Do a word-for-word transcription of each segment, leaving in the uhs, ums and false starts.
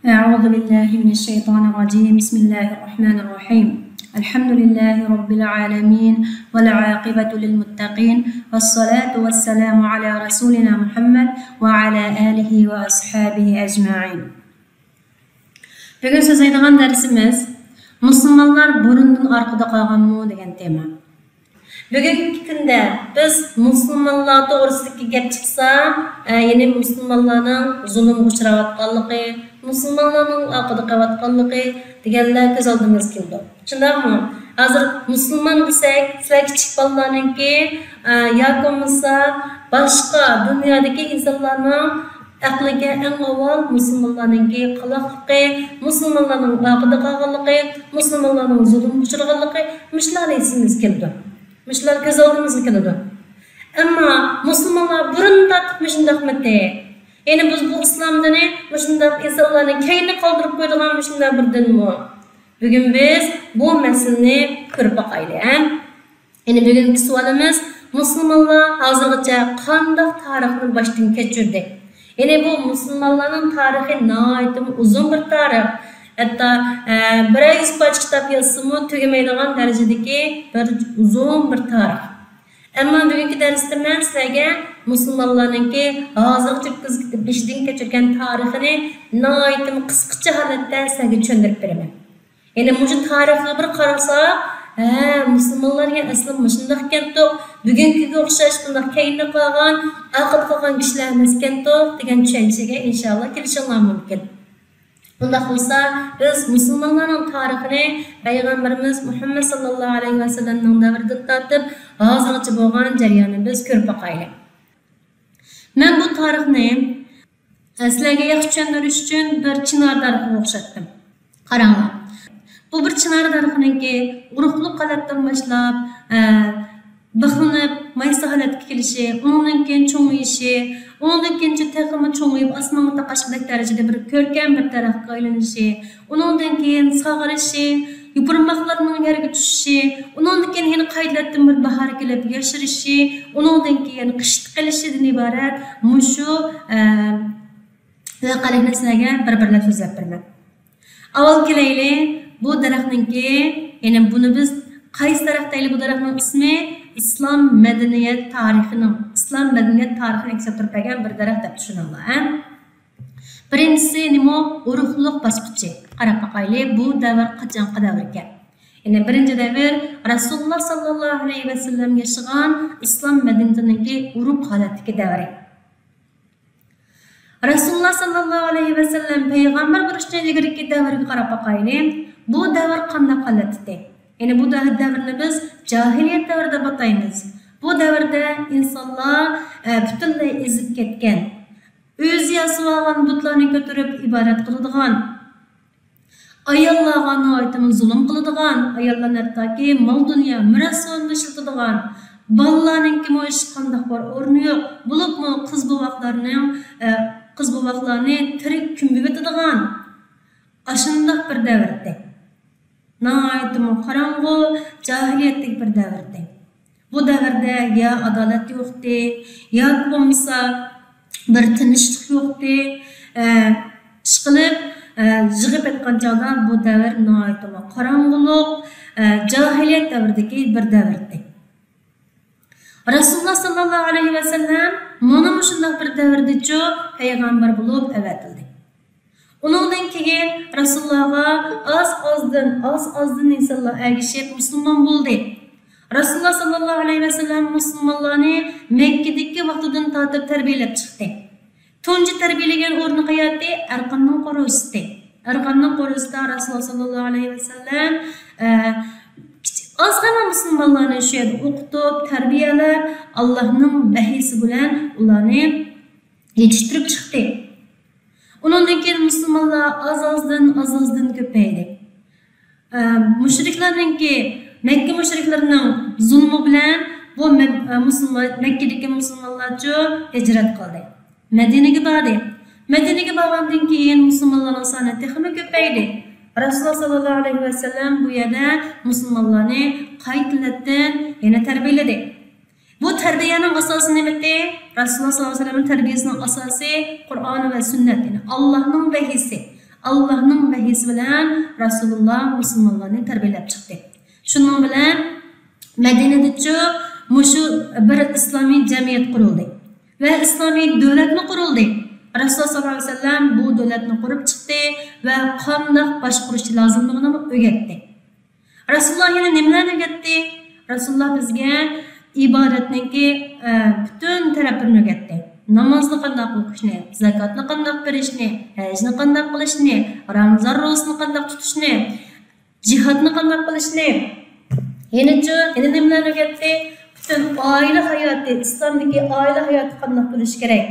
أعوذ بالله من الشيطان الرجيم. بسم الله الرحمن الرحيم. الحمد لله رب العالمين، والعاقبة للمتقين، والصلاة والسلام على رسولنا محمد وعلى آله وأصحابه أجمعين. بۈگۈن سۆزلەيدىغان دەرسىمىز مۇسۇلمانلار بۇرۇندىن ئارقىدا قالغانمۇ دېگەن تېما. بۈگۈنكى كۈندە بىز مۇسۇلمانلار توغرىسىدىكى گەپ چىقسا، ئە، يەنى مۇسۇلمانلارنىڭ زۇلۇمغا ئۇچراۋاتقانلىقى، مۇسۇلمانلارنىڭ ئارقىدا قېلىۋاتقانلىقى دېگەنلەر كۆز ئالدىمىزغا كېلىدۇ. شۇنداقمۇ؟ ھازىر مۇسۇلمان دېسەك، سىلەر كىچىك بالىلارنىڭكى، ئە، ياكى بولمىسا باشقا دۇنيادىكى ئىنسانلارنىڭ ئەقلىگە ئەڭ ئاۋۋال مۇسۇلمانلارنىڭكى قالاقلىقى، مۇسۇلمانلارنىڭ ئارقىدا قالغانلىقى، مۇسۇلمانلارنىڭ زۇلۇمغا ئۇچرىغانلىقى، مۇشۇلارلا ئېسىمىزگە كېلىدۇ. مۇشۇلار كۆز ئالدىمىزغا كېلىدۇ. ئەمما مۇسۇلمانلار بۇرۇندىن تارتىپ مۇشۇنداقمىدى؟ يەنى بىز بۇ ئىسلام دىنى مۇشۇنداق ئىنسانلارنى كەينىدە قالدۇرۇپ قويىدىغان مۇشۇنداق بىر دىنمۇ؟ بۈگۈن بىز بۇ مەسىلىنى كۆرۈپ باقايلى، ھە؟ يەنى بۈگۈنكى سوئالىمىز، مۇسۇلمانلار ھازىرغىچە قانداق تارىخنى باشتىن كەچۈردى؟ يەنى بۇ مۇسۇلمانلارنىڭ تارىخى ناھايىتىمۇ ئۇزۇن بىر تارىخ. ھەتتا، ئە، بىرەر يۈز پارچە كىتاب يازسىمۇ تۈگىمەيدىغان دەرىجىدىكى بىر ئۇزۇن بىر تارىخ. ئەمما بۈگۈنكى دەرستە مەن سىلەرگە مۇسۇلمانلارنىڭكى ھازىرغىچە بىز بېشىدىن كەچۈرگەن تارىخىنى ناھايىتىمۇ قىسقىچە ھالەتتە سىلەرگە چۈشەندۈرۈپ بېرىمەن. يەنى مۇشۇ تارىخقا بىر قارىساق، ھە، مۇسۇلمانلار يا ئەسلى مۇشۇنداق ئىكەنتۇق، بۈگۈنكىگە ئوخشاش بۇنداق كەينىدە قالغان، ئارقىدا قالغان كىشىلەر ئەمەسكەنتۇق دېگەن چۈشەنچىگە ئىنشاللا كېلىشىڭلار مۇمكىن. بۇنداق بولسا، بىز مۇسۇلمانلارنىڭ تارىخىنى پەيغەمبىرىمىز مۇھەممەد ساللاللاھۇ ئەلەيھى ۋەسەللەمنىڭ دەۋرىدىن تارتىپ ھازىرغىچە بولغان جەرياننى بىز كۆرۈپ باقايلى. مەن بۇ تارىخنى سىلەرگە ياخشى چۈشەندۈرۈش ئۈچۈن بىر چىنار دەرىخىگە ئوخشاتتىم. قاراڭلار. بۇ بىر چىنار دەرىخىنىڭكى ئۇرۇقلۇق ھالەتتىن باشلاپ، ئە، بىخلىنىپ، مايسا ھالەتكە كېلىشى، ئۇنىڭدىن كېيىن چوڭىيىشى، ئۇنىڭدىن كېيىنچە تېخىمۇ چوڭىيىپ، ئاسمانغا تاقاشقۇدەك دەرىجىدە بىر كۆركەم بىر دەرەخكە ئايلىنىشى، ئۇنىڭدىن كېيىن ساغىرىشى، يوپۇرماقلىرىنىڭ يەرگە چۈشۈشى، ئۇنىڭدىن كېيىن يەنە قايتىلەتتىن بىر باھار كېلىپ ياشىرىشى، ئۇنىڭدىن كېيىن قىش قېلىشىدىن ئىبارەت مۇشۇ، ئە، ۋەقەلىكنى سىلەرگە بىر-بىرلەپ سۆزلەپ بېرىمەن. ئاۋۋال كېلەيلى، بۇ دەرەخنىڭكى، يەنى بۇنى بىز قايسى دەرەخ دەيلى؟ بۇ دەرەخنىڭ ئىسمى ئىسلام مەدەنىيەت تارىخىنىڭ، ئىسلام مەدەنىيەت تارىخىنى ئەكس ئەتتۈرۈپ بەرگەن بىر دەرەخ دەپ چۈشىنىڭلار، ھە؟ بىرىنچىسى نېمە؟ ئۇرۇقلۇق باسقۇچى. قاراپ باقايلى، بۇ دەۋر قاچانقى دەۋركەن؟ يەنى بىرىنچى دەۋر رەسۇلۇللا ساللاللاھۇ ئەلەيھى ۋەسەللەم ياشىغان ئىسلام مەدەنىيىتىنىڭكى ئۇرۇق ھالەتتىكى دەۋرى. رەسۇلۇللا ساللاللاھۇ ئەلەيھى ۋەسەللەم پەيغەمبەر بولۇشتىن ئىلگىرىكى دەۋرگە قاراپ باقايلى. بۇ دەۋر قانداق ھالەتتە ئىدى؟ يەنى بۇ دە-، دەۋرنى بىز جاھىلىيەت دەۋرى دەپ ئاتايمىز. بۇ دەۋردە ئىنسانلار، ئە، پۈتۈنلەي ئېزىپ كەتكەن. ئۆزى ياسىۋالغان بۇتلارنى كۆتۈرۈپ ئىبادەت قىلىدىغان، ئاياللارغا ناھايىتىمۇ زۇلۇم قىلىدىغان، ئاياللارنى ھەتتاكى مال-دۇنيا، مىراس سورۇندا ئىشلىتىدىغان، بالىلارنىڭكىمۇ ھېچقانداق بىر ئورنى يوق، بولۇپمۇ قىز بوۋاقلارنىڭ، ئە، قىز بوۋاقلارنى تىرىك كۆمۈۋېتىدىغان ئاشۇنداق بىر دەۋر ئىدى. ناھايىتىمۇ قاراڭغۇ، جاھىلىيەتتىكى بىر دەۋر ئىدى. بۇ دەۋردە يا ئادالەت يوقتى، ياكى بولمىسا بىر تىنچلىق يوقتى. ئە، ئىشقىلىپ، ئە، يىغىپ ئېيتقان چاغدا بۇ دەۋر ناھايىتىمۇ قاراڭغۇلۇق، ئە، جاھىلىيەت دەۋرىدىكى بىر دەۋر ئىدى. رەسۇلۇللا ساللاللاھۇ ئەلەيھى ۋەسەللەم مانا مۇشۇنداق بىر دەۋردىچۇ پەيغەمبەر بولۇپ ئەۋەتىلدى. ئۇنىڭدىن كېيىن رەسۇلۇللاغا ئاز-ئازدىن، ئاز-ئازدىن ئىنسانلار ئەگىشىپ مۇسۇلمان بولدى. رەسۇلۇللا ساللاللاھۇ ئەلەيھى ۋەسەللەم مۇسۇلمانلارنى مەككىدىكى ۋاقتىدىن تارتىپ تەربىيەلەپ چىقتى. تۇنجى تەربىيەلىگەن ئورنى قاياتى؟ ئەرقاننىڭ قورۇسىدا. ئەرقاننىڭ قورۇسىدا رەسۇلۇللا ساللاللاھۇ ئەلەيھى ۋەسەللەم، ئە، كىچىك، ئازغىنە مۇسۇلمانلارنى شۇ يەردە ئوقۇتۇپ، تەربىيەلەپ، ئاللاھنىڭ ۋەھىيسى بىلەن ئۇلارنى يېتىشتۈرۈپ چىقتى. ئۇنىڭدىن كېيىن مۇسۇلمانلار ئاز-ئازدىن، ئاز-ئازدىن كۆپەيدى. ئە، مۇشرىكلارنىڭكى، مەككە مۇشرىكلىرىنىڭ زۇلمى بىلەن بۇ مەك-، ئە، مۇسۇلمان، مەككىدىكى مۇسۇلمانلارچۇ ھىجرەت قىلدى. مەدىنىگە باردى. مەدىنىگە بارغاندىن كېيىن مۇسۇلمانلارنىڭ سانى تېخىمۇ كۆپەيدى. رەسۇلۇللا ساللاللاھۇ ئەلەيھى ۋەسەللەم بۇ يەردە مۇسۇلمانلارنى قايتىلەتتىن يەنە تەربىيەلىدى. بۇ تەربىيەنىڭ ئاساسى نېمىدى؟ رەسۇلۇللا ساللاللاھۇ ئەلەيھى ۋەسەللەمنىڭ تەربىيەسىنىڭ ئاساسى قۇرئان ۋە سۈننەت، يەنى ئاللاھنىڭ ۋەھىيسى. ئاللاھنىڭ ۋەھىيسى بىلەن رەسۇلۇللا مۇسۇلمانلارنى تەربىيەلەپ چىقتى. شۇنىڭ بىلەن مەدىنىدىچۇ مۇشۇ بىر ئىسلامىي جەمئىيەت قۇرۇلدى ۋە ئىسلامىي دۆلەتمۇ قۇرۇلدى. رەسۇلۇللا ساللاللاھۇ ئەلەيھى ۋەسەللەم بۇ دۆلەتنى قۇرۇپ چىقتى ۋە قانداق باشقۇرۇش لازىملىقىنىمۇ ئۆگەتتى. رەسۇلۇللا يەنە نېمىلەرنى ئۆگەتتى؟ رەسۇلۇللا بىزگە ئىبادەتنىڭكى، ئە، پۈتۈن تەرەپلىرىنى ئۆگەتتى. نامازنى قانداق ئوقۇشنى، زاكاتنى قانداق بېرىشنى، ھەجنى قانداق قىلىشنى، رامىزان روزىسىنى قانداق تۇتۇشنى، جىھادنى قانداق قىلىشنى، يەنىچۇ، يەنە نېمىلەرنى ئۆگەتتى؟ پۈتۈن ئائىلە ھاياتى، ئىسلامدىكى ئائىلە ھاياتى قانداق بولۇشى كېرەك؟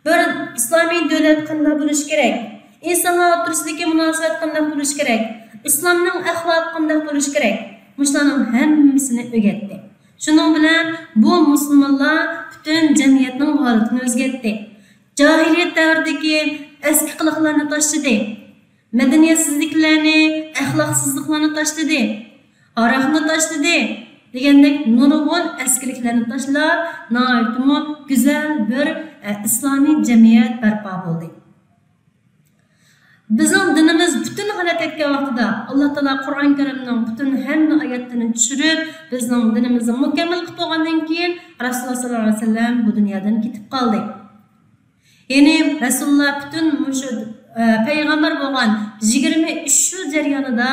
بىر ئىسلامىي دۆلەت قانداق بولۇشى كېرەك؟ ئىنسانلار ئوتتۇرىسىدىكى مۇناسىۋەت قانداق بولۇشى كېرەك؟ ئىسلامنىڭ ئەخلاقى قانداق بولۇشى كېرەك؟ مۇشۇلارنىڭ ھەممىسىنى ئۆگەتتى. شۇنىڭ بىلەن بۇ مۇسۇلمانلار پۈتۈن جەمئىيەتنىڭ ھالىتىنى ئۆزگەرتتى. جاھىلىيەت دەۋرىدىكى ئەسكى قىلىقلارنى تاشلىدى. مەدەنىيەتسىزلىكلەرنى، ئەخلاقسىزلىقلارنى تاشلىدى. ھاراقنى تاشلىدى. دېگەندەك نۇرغۇن ئەسكىلىكلەرنى تاشلاپ، ناھايىتىمۇ گۈزەل بىر، ئە، ئىسلامىي جەمئىيەت بەرپا بولدى. بىزنىڭ دىنىمىز پۈتۈن غەلىتە كەتكەن ۋاقتىدا، ئاللا تائالا قۇرئان كەرىمنىڭ پۈتۈن ھەممە ئايەتلىرىنى چۈشۈرۈپ، بىزنىڭ دىنىمىزنى مۇكەممەل قىلىپ بولغاندىن كېيىن، رەسۇلۇللا ساللاللاھۇ ئەلەيھى ۋەسەللەم بۇ دۇنيادىن كېتىپ قالدى. يەنى رەسۇلۇللا پۈتۈن مۇشۇ، ئە، پەيغەمبەر بولغان يىگىرمە ئۈچ يىل جەريانىدا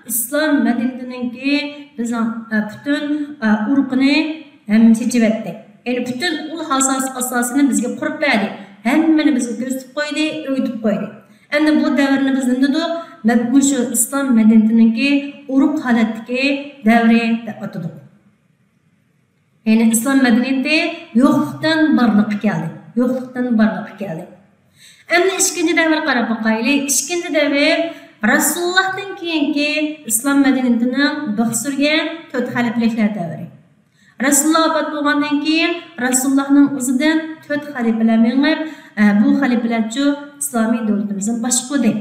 ئىسلام مەدەنىيىتىنىڭكى بىزنىڭ، ئە، پۈتۈن، ئە، ئۇرۇقىنى ھەم چېچىۋەتتى. يەنى پۈتۈن ئۇل ئاساس-، ئاساسىنى بىزگە قۇرۇپ بەردى. ھەممىنى بىزگە كۆرسىتىپ قويدى، ئۆگىتىپ قويدى. ئەمدى بۇ دەۋرنى بىز نېمە دېدۇق؟ مە-، مۇشۇ ئىسلام مەدەنىيىتىنىڭكى ئۇرۇق ھالەتتىكى دەۋرى دەپ ئاتىدۇق. يەنى ئىسلام مەدەنىيىتى يوقلۇقتىن بارلىققا كەلدى. يوقلۇقتىن بارلىققا كەلدى. ئەمدى ئىككىنچى دەۋرگە قاراپ باقايلى. ئىككىنچى دەۋر رەسۇلۇللاھتىن كېيىنكى ئىسلام مەدەنىيىتىنىڭ بىخ سۈرگەن تۆت خەلىپىلىكلەر دەۋرى. رەسۇلۇللا ۋاپات بولغاندىن كېيىن، رەسۇلۇللاھنىڭ ئىزىدىن تۆت خەلىپىلەر مېڭىپ، ئە، بۇ خەلىپىلەرچۇ ئىسلامىي دۆلىتىمىزنى باشقۇردى.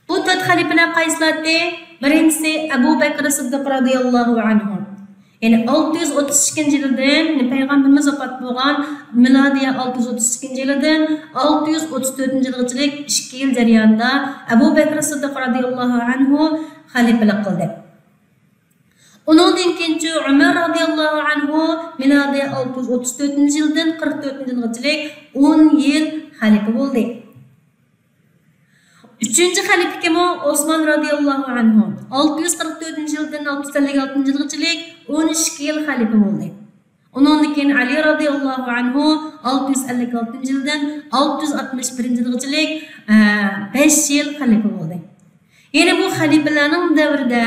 بۇ تۆت خەلىپىلەر قايسىلاردى؟ بىرىنچىسى ئەبۇ بەكرى سىددىق رازىياللاھۇ ئەنھۇ. يەنى ئالتە يۈز ئوتتۇز ئىككىنچى يىلدىن، يەنى پەيغەمبىرىمىز ۋاپات بولغان مىلادىيە ئالتە يۈز ئوتتۇز ئىككىنچى يىلىدىن ئالتە يۈز ئوتتۇز تۆتىنچى يىلغىچىلىك ئىككى يىل جەريانىدا ئەبۇ بەكرى سىددىق رازىياللاھۇ ئەنھۇ خەلىپىلىك قىلدى. ئۇنىڭدىن كېيىنچۇ ئۆمەر رازىياللاھۇ ئەنھۇ مىلادىيە ئالتە يۈز ئوتتۇز تۆتىنچى يىلدىن قىرىق تۆتىنچى يىلغىچىلىك ئون يىل خەلىپە بولدى. ئۈچىنچى خەلىپە كىم ئۇ؟ ئوسمان رازىياللاھۇ ئەنھۇ. ئالتە يۈز قىرىق تۆتىنچى يىلدىن ئالتە يۈز ئەللىك ئالتىنچى يىلغىچىلىك ئون ئىككى يىل خەلىپە بولدى. ئۇنىڭدىن كېيىن ئەلى رازىياللاھۇ ئەنھۇ ئالتە يۈز ئەللىك ئالتىنچى يىلدىن ئالتە يۈز ئاتمىش بىرىنچى يىلغىچىلىك، ئە، بەش يىل خەلىپە بولدى. يەنى بۇ خەلىپىلەرنىڭ دەۋرىدە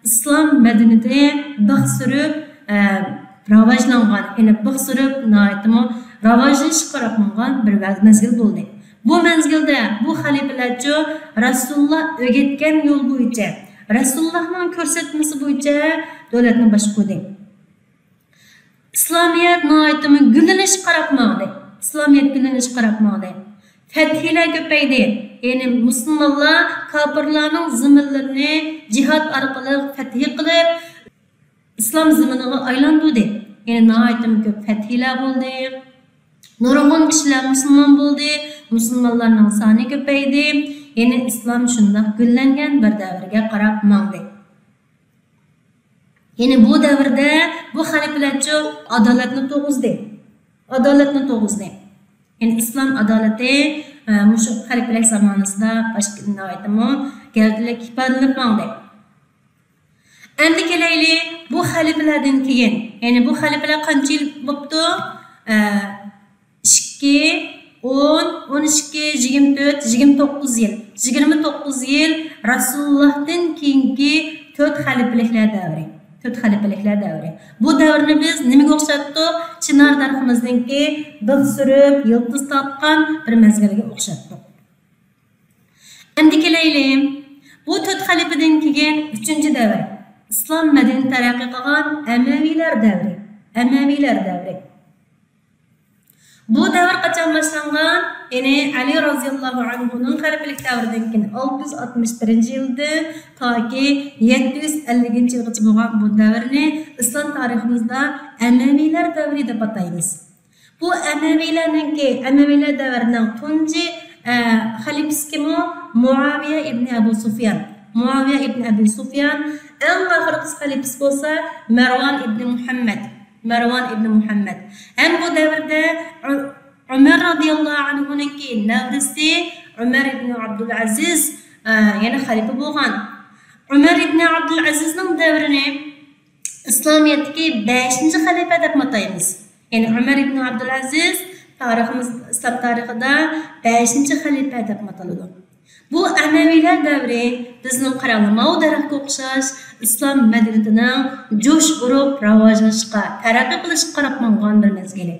ئىسلام مەدەنىيىتى بىخ سۈرۈپ، ئە، راۋاجلانغان، يەنى بىخ سۈرۈپ ناھايىتىمۇ راۋاجلىنىشقا قاراپ ماڭغان بىر ۋە-، مەزگىل بولدى. بۇ مەزگىلدە بۇ خەلىپىلەرچۇ رەسۇلۇللا ئۆگەتكەن يول بويىچە، رەسۇلۇللانىڭ كۆرسەتمىسى بويىچە دۆلەتنى باشقۇردى. ئىسلامىيەت ناھايىتىمۇ گۈللىنىشكە قاراپ ماڭدى. ئىسلامىيەت گۈللىنىشكە قاراپ ماڭدى. فەتھىلەر كۆپەيدى. يەنى مۇسۇلمانلار كاپىرلارنىڭ زېمىنلىرىنى جىھاد ئارقىلىق فەتھى قىلىپ، ئىسلام زېمىنىغا ئايلاندۇردى. يەنى ناھايىتىمۇ كۆپ فەتھىلەر بولدى. نۇرغۇن كىشىلەر مۇسۇلمان بولدى. مۇسۇلمانلارنىڭ سانى كۆپەيدى. يەنى ئىسلام شۇنداق گۈللەنگەن بىر دەۋرگە قاراپ ماڭدى. يەنى بۇ دەۋردە بۇ خەلىپىلەرچۇ ئادالەتنى تۇرغۇزدى. ئادالەتنى تۇرغۇزدى. يەنى ئىسلام ئادالىتى، ئە، مۇشۇ خەلىپىلەر زامانىسىدا باشقا ناھايىتىمۇ گەۋدىلىك ئىپادىلىنىپ ماڭدى. ئەمدى كېلەيلى، بۇ خەلىپىلەردىن كېيىن، يەنى بۇ خەلىپىلەر قانچە يىل بوپتۇ؟ ئە، ئىككى، ئون، ئون ئىككى، يىگىرمە تۆت، يىگىرمە توققۇز يىل. يىگىرمە توققۇز يىل رەسۇلۇللاھتىن كېيىنكى تۆت خەلىپىلىكلەر دەۋرى. تۆت خەلىپىلىكلەر دەۋرى. بۇ دەۋرنى بىز نېمىگە ئوخشاتتۇق؟ چىنار دەرىخىمىزنىڭكى بىخ سۈرۈپ، يىلتىز تارتقان بىر مەزگىلگە ئوخشاتتۇق. ئەمدى كېلەيلى، بۇ تۆت خەلىپىدىن كېيىن ئۈچىنچى دەۋر، ئىسلام مەدەنىيىتى تەرەققىي قىلغان ئەمەۋىيلەر دەۋرى. ئەمەۋىيلەر دەۋرى. بۇ دەۋر قاچان باشلانغان؟ يەنى ئەلى رازىياللاھۇ ئەنھۇنىڭ خەلىپىلىك دەۋرىدىن كېيىن ئالتە يۈز ئاتمىش بىرىنچى يىلدىن تاكى يەتتە يۈز ئەللىكىنچى يىلغىچە بولغان بۇ دەۋرنى ئىسلام تارىخىمىزدا ئەمەۋىيلەر دەۋرى دەپ ئاتايمىز. بۇ ئەمەۋىيلەرنىڭكى، ئەمەۋىيلەر دەۋرىنىڭ تۇنجى ئە، خەلىپىسى كىم ئۇ؟ مۇئاۋىيە ئىبنى ئەبۇ سۇفيان. مۇئاۋىيە ئىبنى ئەبۇ سۇفيان. ئەڭ ئاخىرقى خەلىپىسى بولسا مەرۋان ئىبنى مۇھەممەد. مەرۋان ئىبنى مۇھەممەد. ھەم بۇ دەۋردە ئۇ-، ئۆمەر رازىياللاھۇ ئەنھۇنىڭكى نەۋرىسى ئۆمەر ئىبنى ئابدۇلئەزىز، ئە، يەنە خەلىپە بولغان. ئۆمەر ئىبنى ئابدۇلئەزىزنىڭ دەۋرىنى ئىسلامىيەتتىكى بەشىنچى خەلىپە دەپمۇ ئاتايمىز. يەنى ئۆمەر ئىبنى ئابدۇلئەزىز تارىخىمىز، ئىسلام تارىخىدا بەشىنچى خەلىپە دەپمۇ ئاتىلىدۇ. بۇ ئەمەۋىيلەر دەۋرى بىزنىڭ قاراڭلار ماۋۇ دەرەخكە ئوخشاش ئىسلام مەدەنىيىتىنىڭ جۇش ئۇرۇپ راۋاجلىنىشقا، تەرەققىي قىلىشقا قاراپ ماڭغان بىر مەزگىلى.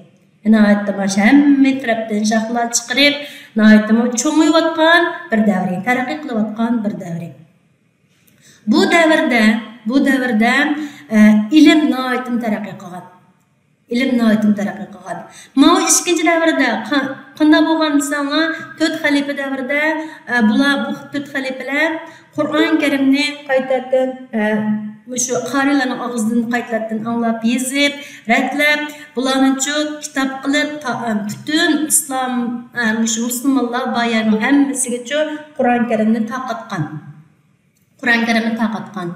ناھايىتىمۇ ھەممە تەرەپتىن شاخلار چىقىرىپ، ناھايىتىمۇ چوڭىيىۋاتقان بىر دەۋرى، تەرەققىي قىلىۋاتقان بىر دەۋرى. بۇ دەۋردە، بۇ دەۋردە، ئە، ئىلىم ناھايىتىمۇ تەرەققىي قىلغان. ئىلىم ناھايىتىمۇ تەرەققىي قىلغان. ماۋۇ ئىككىنچى دەۋردە قا-، قانداق بولغان دېسەڭلار، تۆت خەلىپە دەۋرىدە، ئە، بۇلار، بۇ تۆت خەلىپىلەر قۇرئان كەرىمنى قايتىدىن، ئە، مۇشۇ قارىلارنىڭ ئاغزىدىن قايتىدىن ئاڭلاپ، يېزىپ، رەتلەپ، بۇلارنىچۇ كىتاب قىلىپ، تا-، ئە، پۈتۈن ئىسلام، ئە، مۇشۇ مۇسۇلمانلار بار يەرنىڭ ھەممىسىگىچۇ قۇرئان كەرىمنى تارقاتقان. قۇرئان كەرىمنى تارقاتقان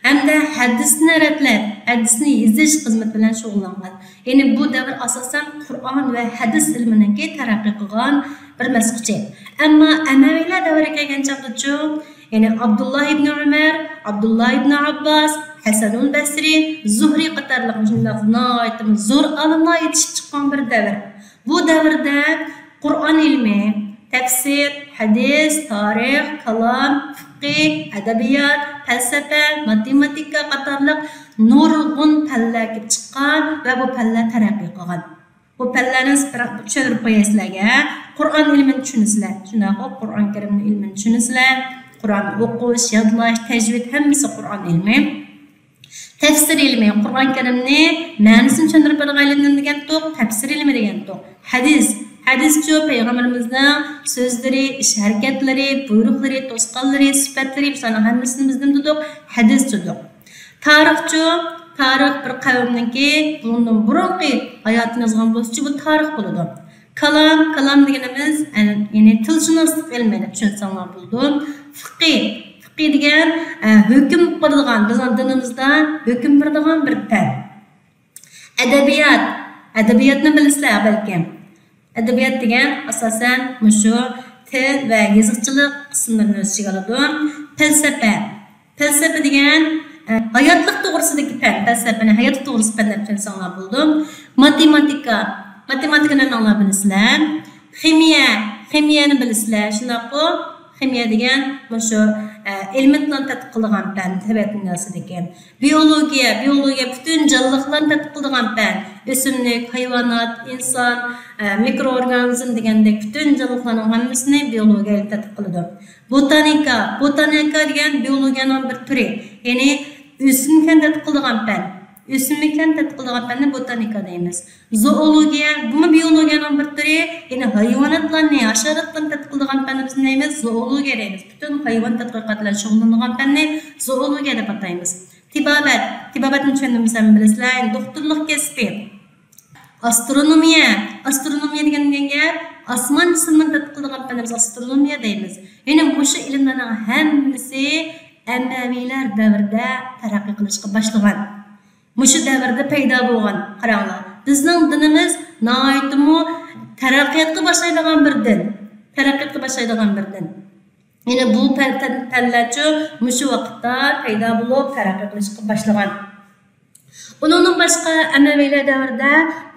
ھەمدە ھەدىسنى رەتلەپ، ھەدىسنى يېزىش خىزمىتى بىلەن شۇغۇللانغان. يەنى بۇ دەۋر ئاساسەن قۇرئان ۋە ھەدىس ئىلمىنىڭكى تەرەققىي قىلغان بىر مەسچىت. ئەمما ئەمەۋىيلەر دەۋرىگە كەلگەن چاغدىچۇ، يەنى ئابدۇللا ئىبنى ئۆمەر، ئابدۇللا ئىبنى ئابباس، ھەسەنۇل بەسرى، زۇھرى قاتارلىق مۇشۇنداق ناھايىتىمۇ زور ئالىملار يېتىشىپ چىققان بىر دەۋر. بۇ دەۋردە قۇرئان ئىلمى، تەپسىر، ھەدىس، تارىخ، كالام، فىقھى، ئەدەبىيات، پەلسەپە، ماتېماتىكا قاتارلىق نۇرغۇن پەنلەر كېلىپ چىققان ۋە بۇ پەنلەر تەرەققىي قىلغان. بۇ پەنلەرنى بىراق چۈشەندۈرۈپ قوياي سىلەرگە. قۇرئان ئىلمىنى چۈشىنىسىلەر. شۇنداققۇ؟ قۇرئان كەرىمنىڭ ئىلمىنى چۈشىنىسىلەر. قۇرئان ئوقۇش، يادلاش، تەجۋىد ھەممىسى قۇرئان ئىلمى. تەپسىر ئىلمى، قۇرئان كەرىمنى مەنىسىنى چۈشەندۈرۈپ بەرگەيلى دېگەنتۇق، تەپسىر ئىلمى دېگەنتۇق. ھەدىس، ھەدىسچۇ پەيغەمبىرىمىزنىڭ سۆزلىرى، ئىش ھەرىكەتلىرى، بۇيرۇقلىرى، توسقانلىرى، سۈپەتلىرى، بۇلارنىڭ ھەممىسىنى بىز نېمە دېدۇق؟ ھەدىس دېدۇق. تارىخچۇ، تارىخ بىر قەۋمنىڭكى بۇندىن بۇرۇنقى ھاياتىنى يازغان بولسىچۇ، بۇ تارىخ بولىدۇ. كالام، كالام دېگىنىمىز، ئە، يەنى تىلشۇناسلىق ئىلمى دەپ چۈشەنسەڭلار بولىدۇ. فىقھى، فىقھى دېگەن، ئە، ھۆكۈم قىلىدىغان، بىزنىڭ دىنىمىزدا ھۆكۈم بېرىدىغان بىر پەن. ئەدەبىيات، ئەدەبىياتنى بىلىسىلەر بەلكىم. ئەدەبىيات دېگەن ئاساسەن مۇشۇ تىل ۋە يېزىقچىلىق قىسىملىرىنى ئۆز ئىچىگە ئالىدۇ. پەلسەپە، پەلسەپە دېگەن، ئە، ھاياتلىق توغرىسىدىكى پەن، پەلسەپىنى ھاياتلىق توغرىسىدا پەن دەپ چۈشەنسەڭلار بولىدۇ. ماتېماتىكا، ماتېماتىكىنى ھەممىڭلار بىلىسىلەر. خىمىيە، خىمىيەنى بىلىسىلەر، شۇنداققۇ؟ خىمىيە دېگەن مۇشۇ، ئە، ئېلېمېنتلارنى تەتقىق قىلىدىغان پەن، تەبىئەتنىڭ دۇنياسىدىكى. بىئولوگىيە، بىئولوگىيە پۈتۈن جانلىقلارنى تەتقىق قىلىدىغان پەن. ئۆسۈملۈك، ھايۋانات، ئىنسان، ئە، مىكروئورگانىزم دېگەندەك پۈتۈن جانلىقلارنىڭ ھەممىسىنى بىئولوگىيە ئىلمى تەتقىق قىلىدۇ. بوتانىكا، بوتانىكا دېگەن بىئولوگىيەنىڭ بىر تۈرى، يەنى ئۆسۈملۈكلەرنى تەتقىق قىلىدىغان پەن. ئۆسۈملۈكلەرنى تەتقىق قىلىدىغان پەننى بوتانىكا دەيمىز. زوئولوگىيە، بۇمۇ بىئولوگىيەنىڭ بىر تۈرى، يەنى ھايۋاناتلارنى، ھاشاراتلارنى تەتقىق قىلىدىغان پەننى بىز نېمە دەيمىز؟ زوئولوگىيە دەيمىز. پۈتۈن ھايۋان تەتقىقات بىلەن شۇغۇللىنىدىغان پەننى زوئولوگىيە دەپ ئاتايمىز. تېبابەت، تېبابەتنى چۈشەندۈرمىسەم بىلىسىلەر، يەنى دوختۇرلۇق كەسپى. ئاسترونومىيە، ئاسترونومىيە دېگەن، دېگەن گەپ، ئاسمان جىسىملىرىنى تەتقىق قىلىدىغان پەننى بىز ئاسترونومىيە دەيمىز. يەنى مۇشۇ ئىلىملەرنىڭ ھەممىسى ئەمەۋىيلەر دەۋرىدە تەرەققىي قىلىشقا باشلىغان. مۇشۇ دەۋردە پەيدا بولغان. قاراڭلار، بىزنىڭ دىنىمىز ناھايىتىمۇ تەرەققىياتقا باشلايدىغان بىر دىن. تەرەققىياتقا باشلايدىغان بىر دىن. يەنى بۇ پەن-، پەن-، پەنلەرچۇ مۇشۇ ۋاقىتتا پەيدا بولۇپ، تەرەققىي قىلىشقا باشلىغان. ئۇنىڭدىن باشقا، ئەمەۋىيلەر دەۋرىدە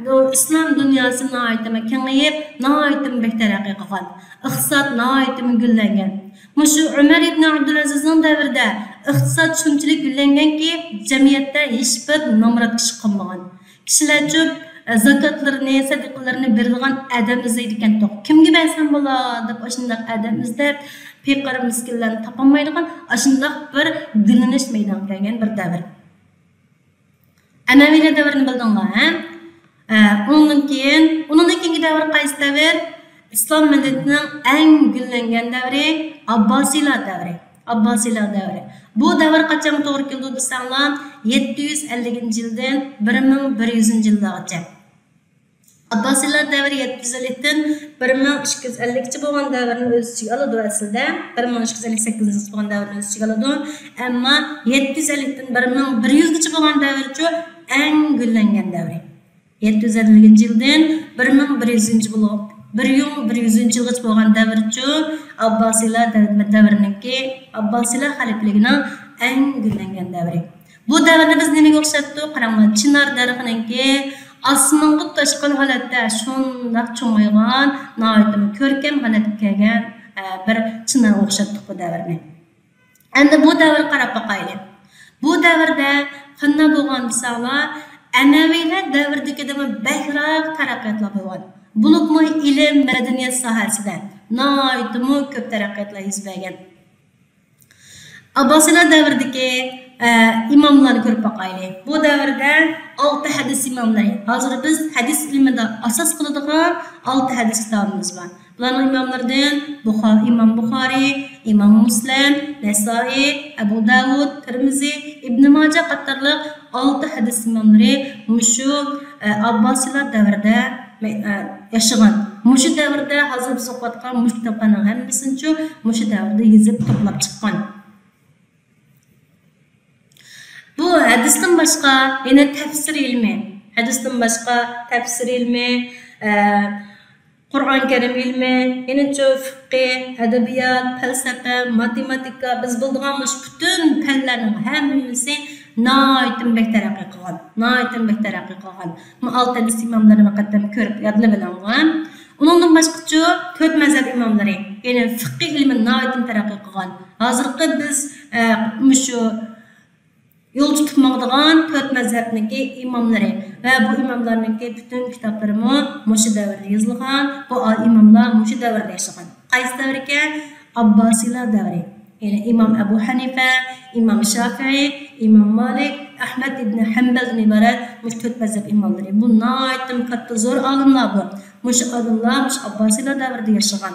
بۇ ئىسلام دۇنياسى ناھايىتىمۇ كېڭىيىپ، ناھايىتىمۇ بەك تەرەققىي قىلغان. ئىقتىساد ناھايىتىمۇ گۈللەنگەن. مۇشۇ ئۆمەر ئىبنى ئابدۇلئەزىزنىڭ دەۋرىدە ئىقتىساد شۇنچىلىك گۈللەنگەنكى، جەمئىيەتتە ھېچبىر نامرات كىشى قالمىغان. كىشىلەرچۇ، ئە، زاكاتلىرىنى، سەدىقىلىرىنى بېرىدىغان ئادەم ئىزدەيدىكەنتۇق. كىمگە بەرسەم بولا دەپ ئاشۇنداق ئادەم ئىزدەپ، پېقىر مىسكىنلەرنى تاپالمايدىغان ئاشۇنداق بىر گۈللىنىش مەيدانغا كەلگەن بىر دەۋر. ئەمەۋىيلەر دەۋرىنى بىلدىڭلار، ھە؟ ئە، ئۇنىڭدىن كېيىن، ئۇنىڭدىن كېيىنكى دەۋر قايسى دەۋر؟ ئىسلام مەدەنىيىتىنىڭ ئەڭ گۈللەنگەن دەۋرى ئابباسىيلار دەۋرى. ئابباسىيلار دەۋرى. بۇ دەۋر قاچانغا توغرا كېلىدۇ دېسەڭلار، يەتتە يۈز ئەللىكىنچى يىلدىن بىر مىڭ بىر يۈزىنچى يىللارغىچە. ئابباسىيلار دەۋرى يەتتە يۈز ئەللىكتىن بىر مىڭ ئىككى يۈز ئەللىككىچە بولغان دەۋرنى ئۆز ئىچىگە ئالىدۇ ئەسلىدە. بىر مىڭ ئىككى يۈز ئەللىك سەككىزىنچى يىلغىچە بولغان دەۋرنى ئۆز ئىچىگە ئالىدۇ. ئەمما يەتتە يۈز ئەللىكتىن بىر مىڭ بىر يۈزگىچە بولغان دەۋرچۇ ئەڭ گۈللەنگەن دەۋرى. يەتتە يۈز ئەللىكىنچى يىلدىن بىر مىڭ بىر يۈزىنچى بولغان، بىر مىڭ بىر يۈزىنچى يىلغىچە بولغان دەۋرچۇ ئابباسىيلار دەۋ-، دەۋرىنىڭكى، ئابباسىيلار خەلىپىلىكىنىڭ ئەڭ گۈللەنگەن دەۋرى. بۇ دەۋرنى بىز نېمىگە ئوخشاتتۇق؟ قاراڭلار، چىنار دەرىخىنىڭكى ئاسمانغا تۇتاشقان ھالەتتە شۇنداق چوڭايغان، ناھايىتىمۇ كۆركەم ھالەتكە كەلگەن، ئە، بىر چىنارغا ئوخشاتتۇق بۇ دەۋرنى. ئەمدى بۇ دەۋرگە قاراپ باقايلى. بۇ دەۋردە قانداق بولغان دېسەڭلار، ئەمەۋىيلەر دەۋرىدىكىدىنمۇ بەكرەك تەرەققىياتلار بولغان. بولۇپمۇ ئىلىم، مەدەنىيەت ساھەسىدە ناھايىتىمۇ كۆپ تەرەققىياتلار يۈز بەرگەن. ئابباسىيلار دەۋرىدىكى، ئە، ئىماملارنى كۆرۈپ باقايلى. بۇ دەۋردە ئالتە ھەدىس ئىماملىرى. ھازىر بىز ھەدىس ئىلمىدا ئاساس قىلىدىغان ئالتە ھەدىس كىتابىمىز بار. بۇلارنىڭ ئىماملىرىدىن بۇخا-، ئىمام بۇخارىي، ئىمام مۇسلىم، نەسائىي، ئەبۇ داۋۇد، تىرمىزى، ئىبنى ماجە قاتارلىق ئالتە ھەدىس ئىماملىرى مۇشۇ، ئە، ئابباسىيلار دەۋرىدە مە-، ئە، ياشىغان. مۇشۇ دەۋردە ھازىر بىز ئوقۇۋاتقان مۇشۇ كىتابلارنىڭ ھەممىسىنىچۇ مۇشۇ دەۋردە يېزىپ توپلاپ چىققان. بۇ ھەدىستىن باشقا يەنە تەپسىر ئىلمى، ھەدىستىن باشقا تەپسىر ئىلمى، ئە، قۇرئان كەرىم ئىلمى، يەنىچۇ فىققى، ئەدەبىيات، پەلسەپە، ماتېماتىكا، بىز بىلىدىغان مۇشۇ پۈتۈن پەنلەرنىڭ ھەممىسى ناھايىتىمۇ بەك تەرەققىي قىلغان، ناھايىتىمۇ بەك تەرەققىي قىلغان. مۇ ئالتە ھەدىس ئىماملىرىنى مۇقەددەم كۆرۈپ يادلىۋېلىڭلار. ئۇنىڭدىن باشقىچۇ تۆت مەزھەپ ئىماملىرى، يەنى فىققى ئىلمى ناھايىتىمۇ تەرەققىي قىلغان. ھازىرقى بىز، ئە، مۇشۇ يول تۇتۇپ ماڭىدىغان تۆت مەزھەپنىڭكى ئىماملىرى ۋە بۇ ئىماملارنىڭكى پۈتۈن كىتابلىرىمۇ مۇشۇ دەۋردە يېزىلغان، بۇ ئا-، ئىماملار مۇشۇ دەۋردە ياشىغان. قايسى دەۋر ئىكەن؟ ئابباسىيلار دەۋرى. يەنى ئىمام ئەبۇ ھەنىفە، ئىمام شافىئى، ئىمام مالىك، ئەھمەد ئىبنى ھەمبەلدىن ئىبارەت مۇشۇ تۆت مەزھەپ ئىماملىرى. بۇ ناھايىتىمۇ كاتتا زور ئالىملار بۇ. مۇشۇ ئالىملار مۇشۇ ئابباسىيلار دەۋرىدە ياشىغان.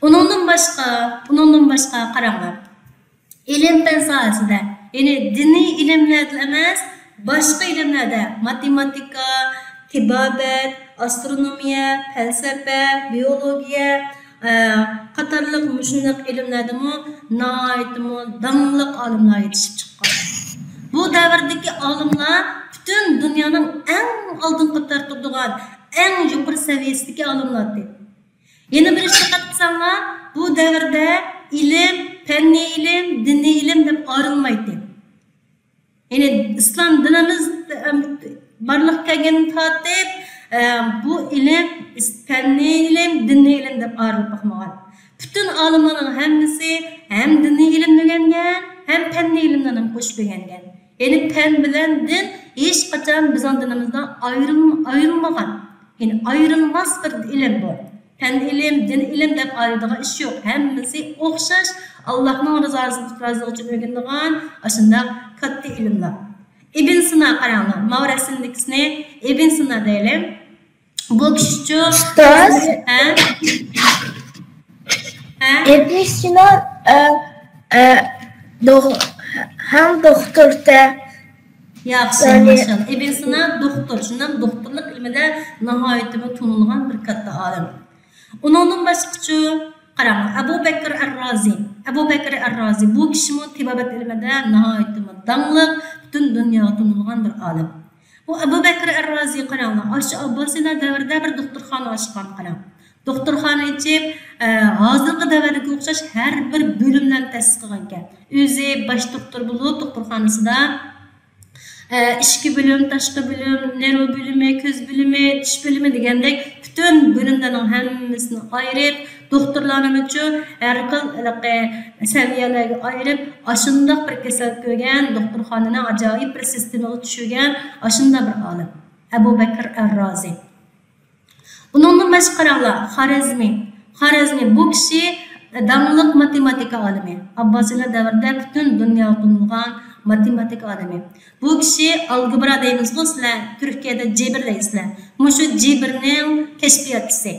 ئۇنىڭدىن باشقا، ئۇنىڭدىن باشقا قاراڭلار. ئىلىم-پەن ساھەسىدە، يەنى دىنىي ئىلىملەردىلا ئەمەس، باشقا ئىلىملەردە، ماتېماتىكا، تېبابەت، ئاسترونومىيە، پەلسەپە، بىيولوگىيە، ئە، قاتارلىق مۇشۇنداق ئىلىملەردىمۇ ناھايىتىمۇ داڭلىق ئالىملار يېتىشىپ چىققان. بۇ دەۋردىكى ئالىملار پۈتۈن دۇنيانىڭ ئەڭ ئالدىنقى قاتاردا تۇرىدىغان، ئەڭ يۇقىرى سەۋىيەسىدىكى ئالىملار ئىدى. يەنە بىر ئىش دىققەت قىلساڭلار، بۇ دەۋردە ئىلىم، پەننىي ئىلىم، دىنىي ئىلىم دەپ ئايرىلمايتتى. يەنى ئىسلام دىنىمىز، ئەم، بارلىققا كەلگەندىن تارتىپ، ئە، بۇ ئىلىم ئىس-، پەننىي ئىلىم، دىنىي ئىلىم دەپ ئايرىلىپ باقمىغان. پۈتۈن ئالىملارنىڭ ھەممىسى ھەم دىنىي ئىلىمنى ئۆگەنگەن، ھەم پەننىي ئىلىملەرنى قوشۇپ ئۆگەنگەن. يەنى پەن بىلەن دىن ھېچقاچان بىزنىڭ دىنىمىزدا ئايرىل-، ئايرىلمىغان. يەنى ئايرىلماس بىر ئىلىم بۇ. پەن ئىلىم، دىن ئىلىم دەپ ئايرىيدىغان ئىش يوق. ھەممىسى ئوخشاش، ئاللاھنىڭ رىزاسى، رازىلىقى ئۈچۈن ئۆگىنىدىغان ئاشۇنداق كاتتا ئىلىملار. ئىبن سىنا قاراڭلار، ماۋۇ رەسىمدىكىسىنى ئىبن سىنا دەيلى. بۇ كىشىچۇ؟ ئۇستاز. ھە؟ ھە؟ ئىبن سىنا، ئە، ئە، دوغ-، ھەم دوختۇرتە. ياخشى، يەنى ماشاللا. ئىبن سىنا دوختۇر، شۇنداق دوختۇرلۇق ئىلمىدە ناھايىتىمۇ تونۇلغان بىر كاتتا ئالىم. ئۇنىڭدىن باشقىچۇ، قاراڭلار، ئەبۇ بەكرى ئەر-رازى. ئەبۇ بەكرى ئەر-رازى، بۇ كىشىمۇ تېبابەت ئىلمىدە ناھايىتىمۇ داڭلىق، پۈتۈن دۇنياغا تونۇلغان بىر ئالىم. بۇ ئەبۇ بەكرى ئەر-رازى قاراڭلار، ئاشۇ ئابباسىيلار دەۋرىدە بىر دوختۇرخانا ئاچقان قاراڭ. دوختۇرخانا ئېچىپ، ئە، ھازىرقى دەۋردىكىگە ئوخشاش ھەر بىر بۆلۈملەرنى تەسىس قىلغانىكەن. ئۆزى باش دوختۇر بولۇپ دوختۇرخانىسىدا، ئە، ئىچكى بۆلۈم، تاشقى بۆلۈم، نېرۋا بۆلۈمى، كۆز بۆلۈمى، چىش بۆلۈمى دېگەندەك پۈتۈن بۆلۈملەرنىڭ ھەممىسىنى ئايرىپ، دوختۇرلارنىمۇچۇ ھەر خىل ھېلىقى سەۋىيەلەرگە ئايرىپ، ئاشۇنداق بىر كېسەل كۆرگەن، دوختۇرخانىنى ئاجايىپ بىر سىستېمىغا چۈشۈرگەن، ئاشۇنداق بىر ئالىم. ئەبۇ بەكىر ئەر-رازى. ئۇنىڭدىن باشقا قاراڭلار، خارەزمى. خارەزمى بۇ كىشى داڭلىق ماتېماتىكا ئالىمى. ئابباسىيلار دەۋرىدە پۈتۈن دۇنياغا تونۇلغان ماتېماتىكا ئالىمى. بۇ كىشى ئالگېبرا دەيمىزغۇ سىلەر، تۈركىيەدە جېبىر دەيسىلەر. مۇشۇ جېبىرنىڭ كەشپىياتچىسى.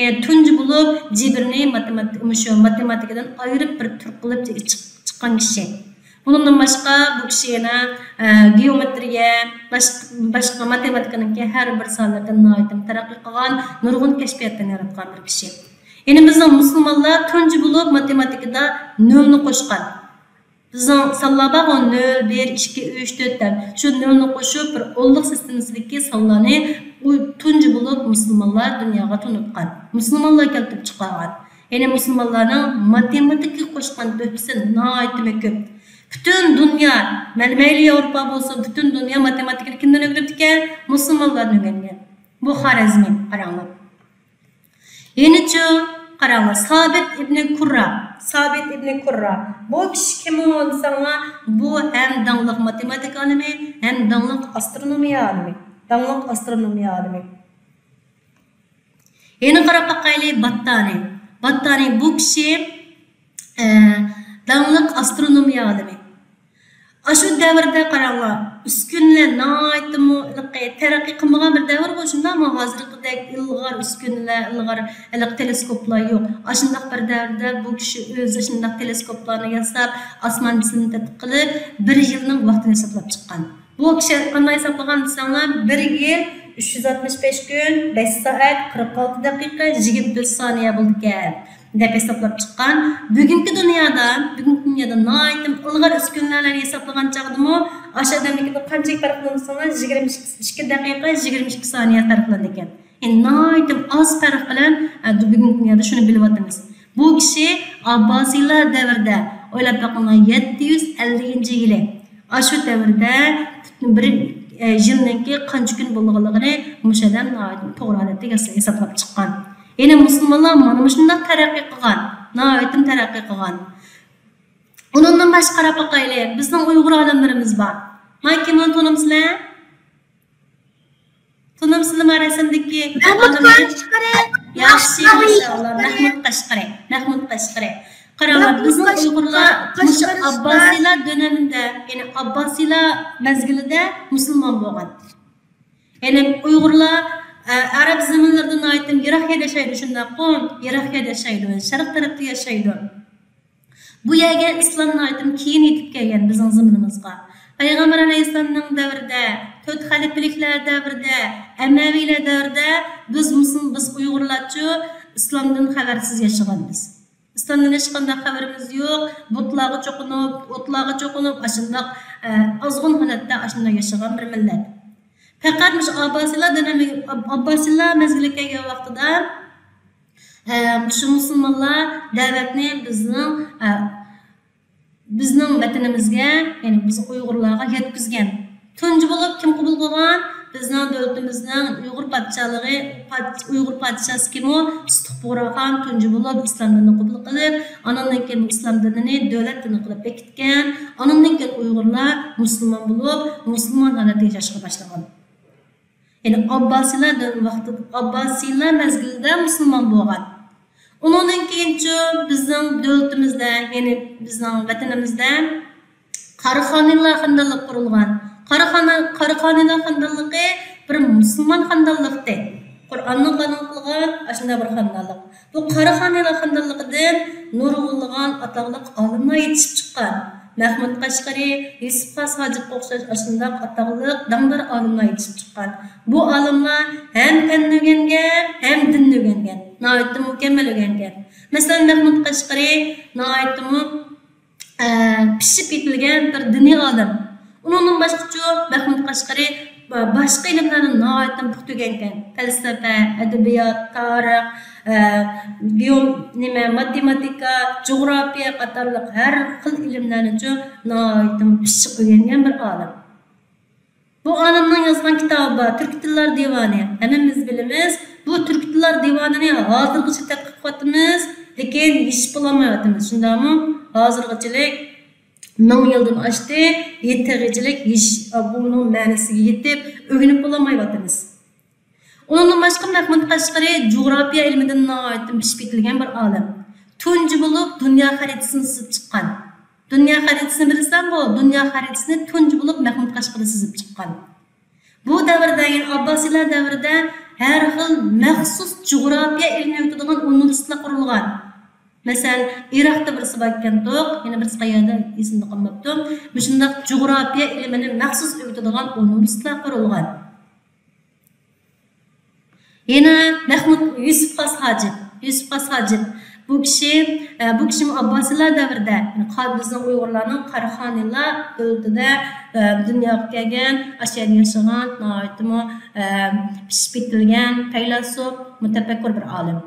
يەنى تۇنجى بولۇپ جېبىرنى ماتېماتىك-، مۇشۇ ماتېماتىكىدىن ئايرىپ بىر تۈر قىلىپ چىق-، چىققان كىشى. بۇنىڭدىن باشقا بۇ كىشى يەنە، ئە، گېئومېترىيە، باشقا، باشقا ماتېماتىكىنىڭكى ھەر بىر سانلىرىدىن ناھايىتى تەرەققىي قىلغان، نۇرغۇن كەشپىياتلارنى ياراتقان بىر كىشى. يەنى بىزنىڭ مۇسۇلمانلار تۇنجى بولۇپ ماتېماتىكىدا نۆلنى قوشقان. بىزنىڭ سانلار بارغۇ، نۆل، بىر، ئىككى، ئۈچ، تۆت دەپ. شۇ نۆلنى قوشۇپ، بىر ئونلۇق سىستېمىسىدىكى سانلارنى ئۇ تۇنجى بولۇپ مۇسۇلمانلار دۇنياغا تونۇتقان. مۇسۇلمانلار كەلتۈرۈپ چىقارغان. يەنى مۇسۇلمانلارنىڭ ماتېماتىكىغا قوشقان تۆھپىسى ناھايىتى كۆپ. پۈتۈن دۇنيا، مەن مەيلى ياۋروپا بولسۇن، پۈتۈن دۇنيا ماتېماتىكىنى كىمدىن ئۆگىنىپتىكەن؟ مۇسۇلمانلاردىن ئۆگەنگەن. بۇ خارەزمى، قاراڭلار. يەنىچۇ، قاراڭلار، سابىت ئىبنى كۇررا. سابىت ئىبنى كۇررا. بۇ كىشى كىم ئۇ دېسەڭلار، بۇ ھەم داڭلىق ماتېماتىكا ئالىمى، ھەم داڭلىق ئاسترونومىيە ئالىمى. داڭلىق ئاسترونومىيە ئالىمى. يەنە قاراپ باقايلى، باتتانى. باتتانى بۇ كىشى، ئە، داڭلىق ئاسترونومىيە ئالىمى. ئاشۇ دەۋردە قاراڭلار، ئۈسكۈنىلەر ناھايىتىمۇ ھېلىقى تەرەققىي قىلمىغان بىر دەۋر بۇ، شۇنداقمۇ؟ ھازىرقىدەك ئىلغار ئۈسكۈنىلەر، ئىلغار ھېلىقى تېلېسكوپلار يوق. ئاشۇنداق بىر دەۋردە بۇ كىشى ئۆزى شۇنداق تېلېسكوپلارنى ياساپ، ئاسمان جىسمىنى تەتقىق قىلىپ، بىر يىلنىڭ ۋاقتىنى ھېسابلاپ چىققان. بۇ كىشى قانداق ھېسابلىغان دېسەڭلار، بىر يىل ئۈچ يۈز ئاتمىش بەش كۈن، بەش سائەت، قىرىق ئالتە دەقىقە، يىگىرمە تۆت سانىيە بولىدىكەن دەپ ھېسابلاپ چىققان. بۈگۈنكى دۇنيادا، بۈگۈنكى دۇنيادا ناھايىتى ئىلغار ئۈسكۈنىلەرنى ھېسابلىغان چاغدىمۇ ئاشۇ ئادەمنىڭكىدىن قانچىلىك پەرقلىنىدۇ دېسەڭلار، يىگىرمە ئىككى دەقىقە، يىگىرمە ئىككى سانىيە پەرقلىنىدىكەن. يەنى ناھايىتى ئاز پەرق بىلەن، ئە، بۈگۈنكى دۇنيادا شۇنى بىلىۋاتىمىز. بۇ كىشى ئابباسىيلار دەۋرىدە، ئويلاپ بېقىڭلار، يەتتە يۈز ئەللىكىنچى يىلى، ئاشۇ دەۋردە بىر، ئە، يىلنىڭكى قانچە كۈن بولىدىغانلىقىنى مۇشۇ ئادەم ناھايىتى توغرا ھالەتتە ياسا-، ھېسابلاپ چىققان. يەنى مۇسۇلمانلار مانا مۇشۇنداق تەرەققىي قىلغان، ناھايىتى تەرەققىي قىلغان. ئۇنىڭدىن باشقا قاراپ باقايلى، بىزنىڭ ئۇيغۇر ئالىملىرىمىز بار. مانا كىم ئۇنى تونۇمسىلەر؟ تونۇمسىلىما رەسىمدىكى مەھمۇد ئالىمنى؟ قەشقىرى. ياخشى، قەشقىرى. ماشائاللا، مەھمۇد قەشقىرى. مەھمۇد قەشقىرى. قاراڭلار، مەھمۇد بىزنىڭ قەشقىرى، ئۇيغۇرلار مۇشۇ قەشقىرى ئابباسىيلار دۆلىمىدە، يەنى ئابباسىيلار مەزگىلىدە مۇسۇلمان بولغان. يەنى ئۇيغۇرلار، ئە، ئەرەب زېمىنلىرىدىن ناھايىتى يىراق يەردە ياشايدۇ، شۇنداققۇ؟ يىراق يەردە ياشايدۇ، شەرق تەرەپتە ياشايدۇ. بۇ يەرگە ئىسلام ناھايىتى كېيىن يېتىپ كەلگەن بىزنىڭ زېمىنىمىزغا. پەيغەمبەر ئەلەيھىسسالامنىڭ دەۋرىدە، تۆت خەلىپىلىكلەر دەۋرىدە، ئەمەۋىيلەر دەۋرىدە بىز مۇسۇلمان، بىز ئۇيغۇرلارچۇ ئىسلامدىن خەۋەرسىز ياشىغان بىز. ئىسلامدىن ھېچقانداق خەۋىرىمىز يوق. بۇتلارغا چوقۇنۇپ، ئوتلارغا چوقۇنۇپ، ئاشۇنداق، ئە، ئازغۇن ھالەتتە ئاشۇنداق ياشىغان بىر مىللەت. پەقەت مۇشۇ ئابباسىيلار دۆلىمى، ئاب-، ئابباسىيلار مەزگىلىگە كەلگەن ۋاقتىدا، ئە، شۇ مۇسۇلمانلار دەۋەتنى بىزنىڭ، ئە، بىزنىڭ ۋەتىنىمىزگە، يەنى بىز ئۇيغۇرلارغا يەتكۈزگەن. تۇنجى بولۇپ كىم قوبۇل قىلغان؟ بىزنىڭ دۆلىتىمىزنىڭ ئۇيغۇر پادىشاھلىقى، پاد-، ئۇيغۇر پادىشاھسى كىمۇ؟ سۇتۇق بۇغراخان تۇنجى بولۇپ ئىسلام دىنىنى قوبۇل قىلىپ، ئانىڭدىن كېيىن ئىسلام دىنىنى دۆلەت دىنى قىلىپ بېكىتكەن. ئانىڭدىن كېيىن ئۇيغۇرلار مۇسۇلمان بولۇپ، مۇسۇلمان ھالەتتە ياشاشقا باشلىغان. يەنى ئابباسىيلار دەۋر ۋاقتىدا، ئابباسىيلار مەزگىلىدە مۇسۇلمان بولغان. ئۇنىڭدىن كېيىنچۇ بىزنىڭ دۆلىتىمىزدە، يەنى بىزنىڭ ۋەتىنىمىزدە قاراخانىيلار خانىدانلىقى قۇرۇلغان. قاراخانا-، قاراخانىيلار خانىدانلىقى بىر مۇسۇلمان خانىدانلىقتى. قۇرئاننىڭ قانۇن قىلغان ئاشۇنداق بىر خانىدانلىق. بۇ قاراخانىيلار خانىدانلىقىدىن نۇرغۇنلىغان ئاتاقلىق ئالىملار يېتىشىپ چىققان. مەھمۇد قەشقىرى، يۈسۈپ خاس ھاجىپقا ئوخشاش ئاشۇنداق ئاتاقلىق داڭدار ئالىملار يېتىشىپ چىققان. بۇ ئالىملار ھەم پەننى ئۆگەنگەن، ھەم دىننى ئۆگەنگەن. ناھايىتى مۇكەممەل ئۆگەنگەن. مەسىلەن، مەھمۇد قەشقىرى ناھايىتىمۇ، ئە، پىشىپ يېتىلگەن بىر دىنىي ئالىم. ئۇنىڭدىن باشقىچۇ، مەھمۇد قەشقىرى باشقا ئىلىملەرنى ناھايىتى پۇختا ئۆگەنگەن. پەلسەپە، ئەدەبىيات، تارىخ، ئە، گېو-، نېمە، ماتېماتىكا، جۇغراپىيە قاتارلىق ھەر خىل ئىلىملەرنىچۇ ناھايىتى پىششىق ئۆگەنگەن بىر ئالىم. بۇ ئالىمنىڭ يازغان كىتابى بار، تۈركىي تىللار دىۋانى. ھەممىمىز بىلىمىز، بۇ تۈركىي تىللار دىۋانىنى ھازىرغىچە تەتقىق قىلىۋاتىمىز، لېكىن يېشىپ بولالمايۋاتىمىز، شۇنداقمۇ؟ ھازىرغىچىلىك مىڭ يىلدىن ئاشتى، يېتىگىچىلىك يېش-، بۇنىڭ مەنىسىگە يېتىپ، ئۆگىنىپ بولالمايۋاتىمىز. ئۇنىڭدىن باشقا مەھمۇد قەشقىرى جۇغراپىيە ئىلمىدىن ناھايىتى پىشىپ يېتىلگەن بىر ئالىم. تۇنجى بولۇپ دۇنيا خەرىتىسىنى سىزىپ چىققان. دۇنيا خەرىتىسىنى بىلىسەنغۇ؟ دۇنيا خەرىتىسىنى تۇنجى بولۇپ مەھمۇد قەشقىرى سىزىپ چىققان. بۇ دەۋردە، يەنى ئابباسىيلار دەۋرىدە ھەر خىل مەخسۇس جۇغراپىيە ئىلمىنى ئۆگىتىدىغان ئۇنىۋېرسىتېتلار قۇرۇلغان. مەسىلەن، ئىراقتا بىرسى بار ئىكەن توق، يەنە بىرسى قەيەردە ئېسىمدە قالماپتۇ. مۇشۇنداق جۇغراپىيە ئىلمىنى مەخسۇس ئۆگىتىدىغان ئۇنىۋېرسىتېتلار قۇرۇلغان. يەنە مەھمۇد يۈسۈپ خاس ھاجىپ. يۈسۈپ خاس ھاجىپ. بۇ كىشى، ئە، بۇ كىشىمۇ ئابباسىيلار دەۋرىدە، يەنى قا-، بىزنىڭ ئۇيغۇرلارنىڭ قاراخانىيلار دۆلىتىدە، ئە، دۇنياغا كەلگەن، ئاشۇ يەردە ياشىغان، ناھايىتىمۇ، ئە، پىشىپ يېتىلگەن پەيلاسوپ، مۇتەپەككۇر بىر ئالىم.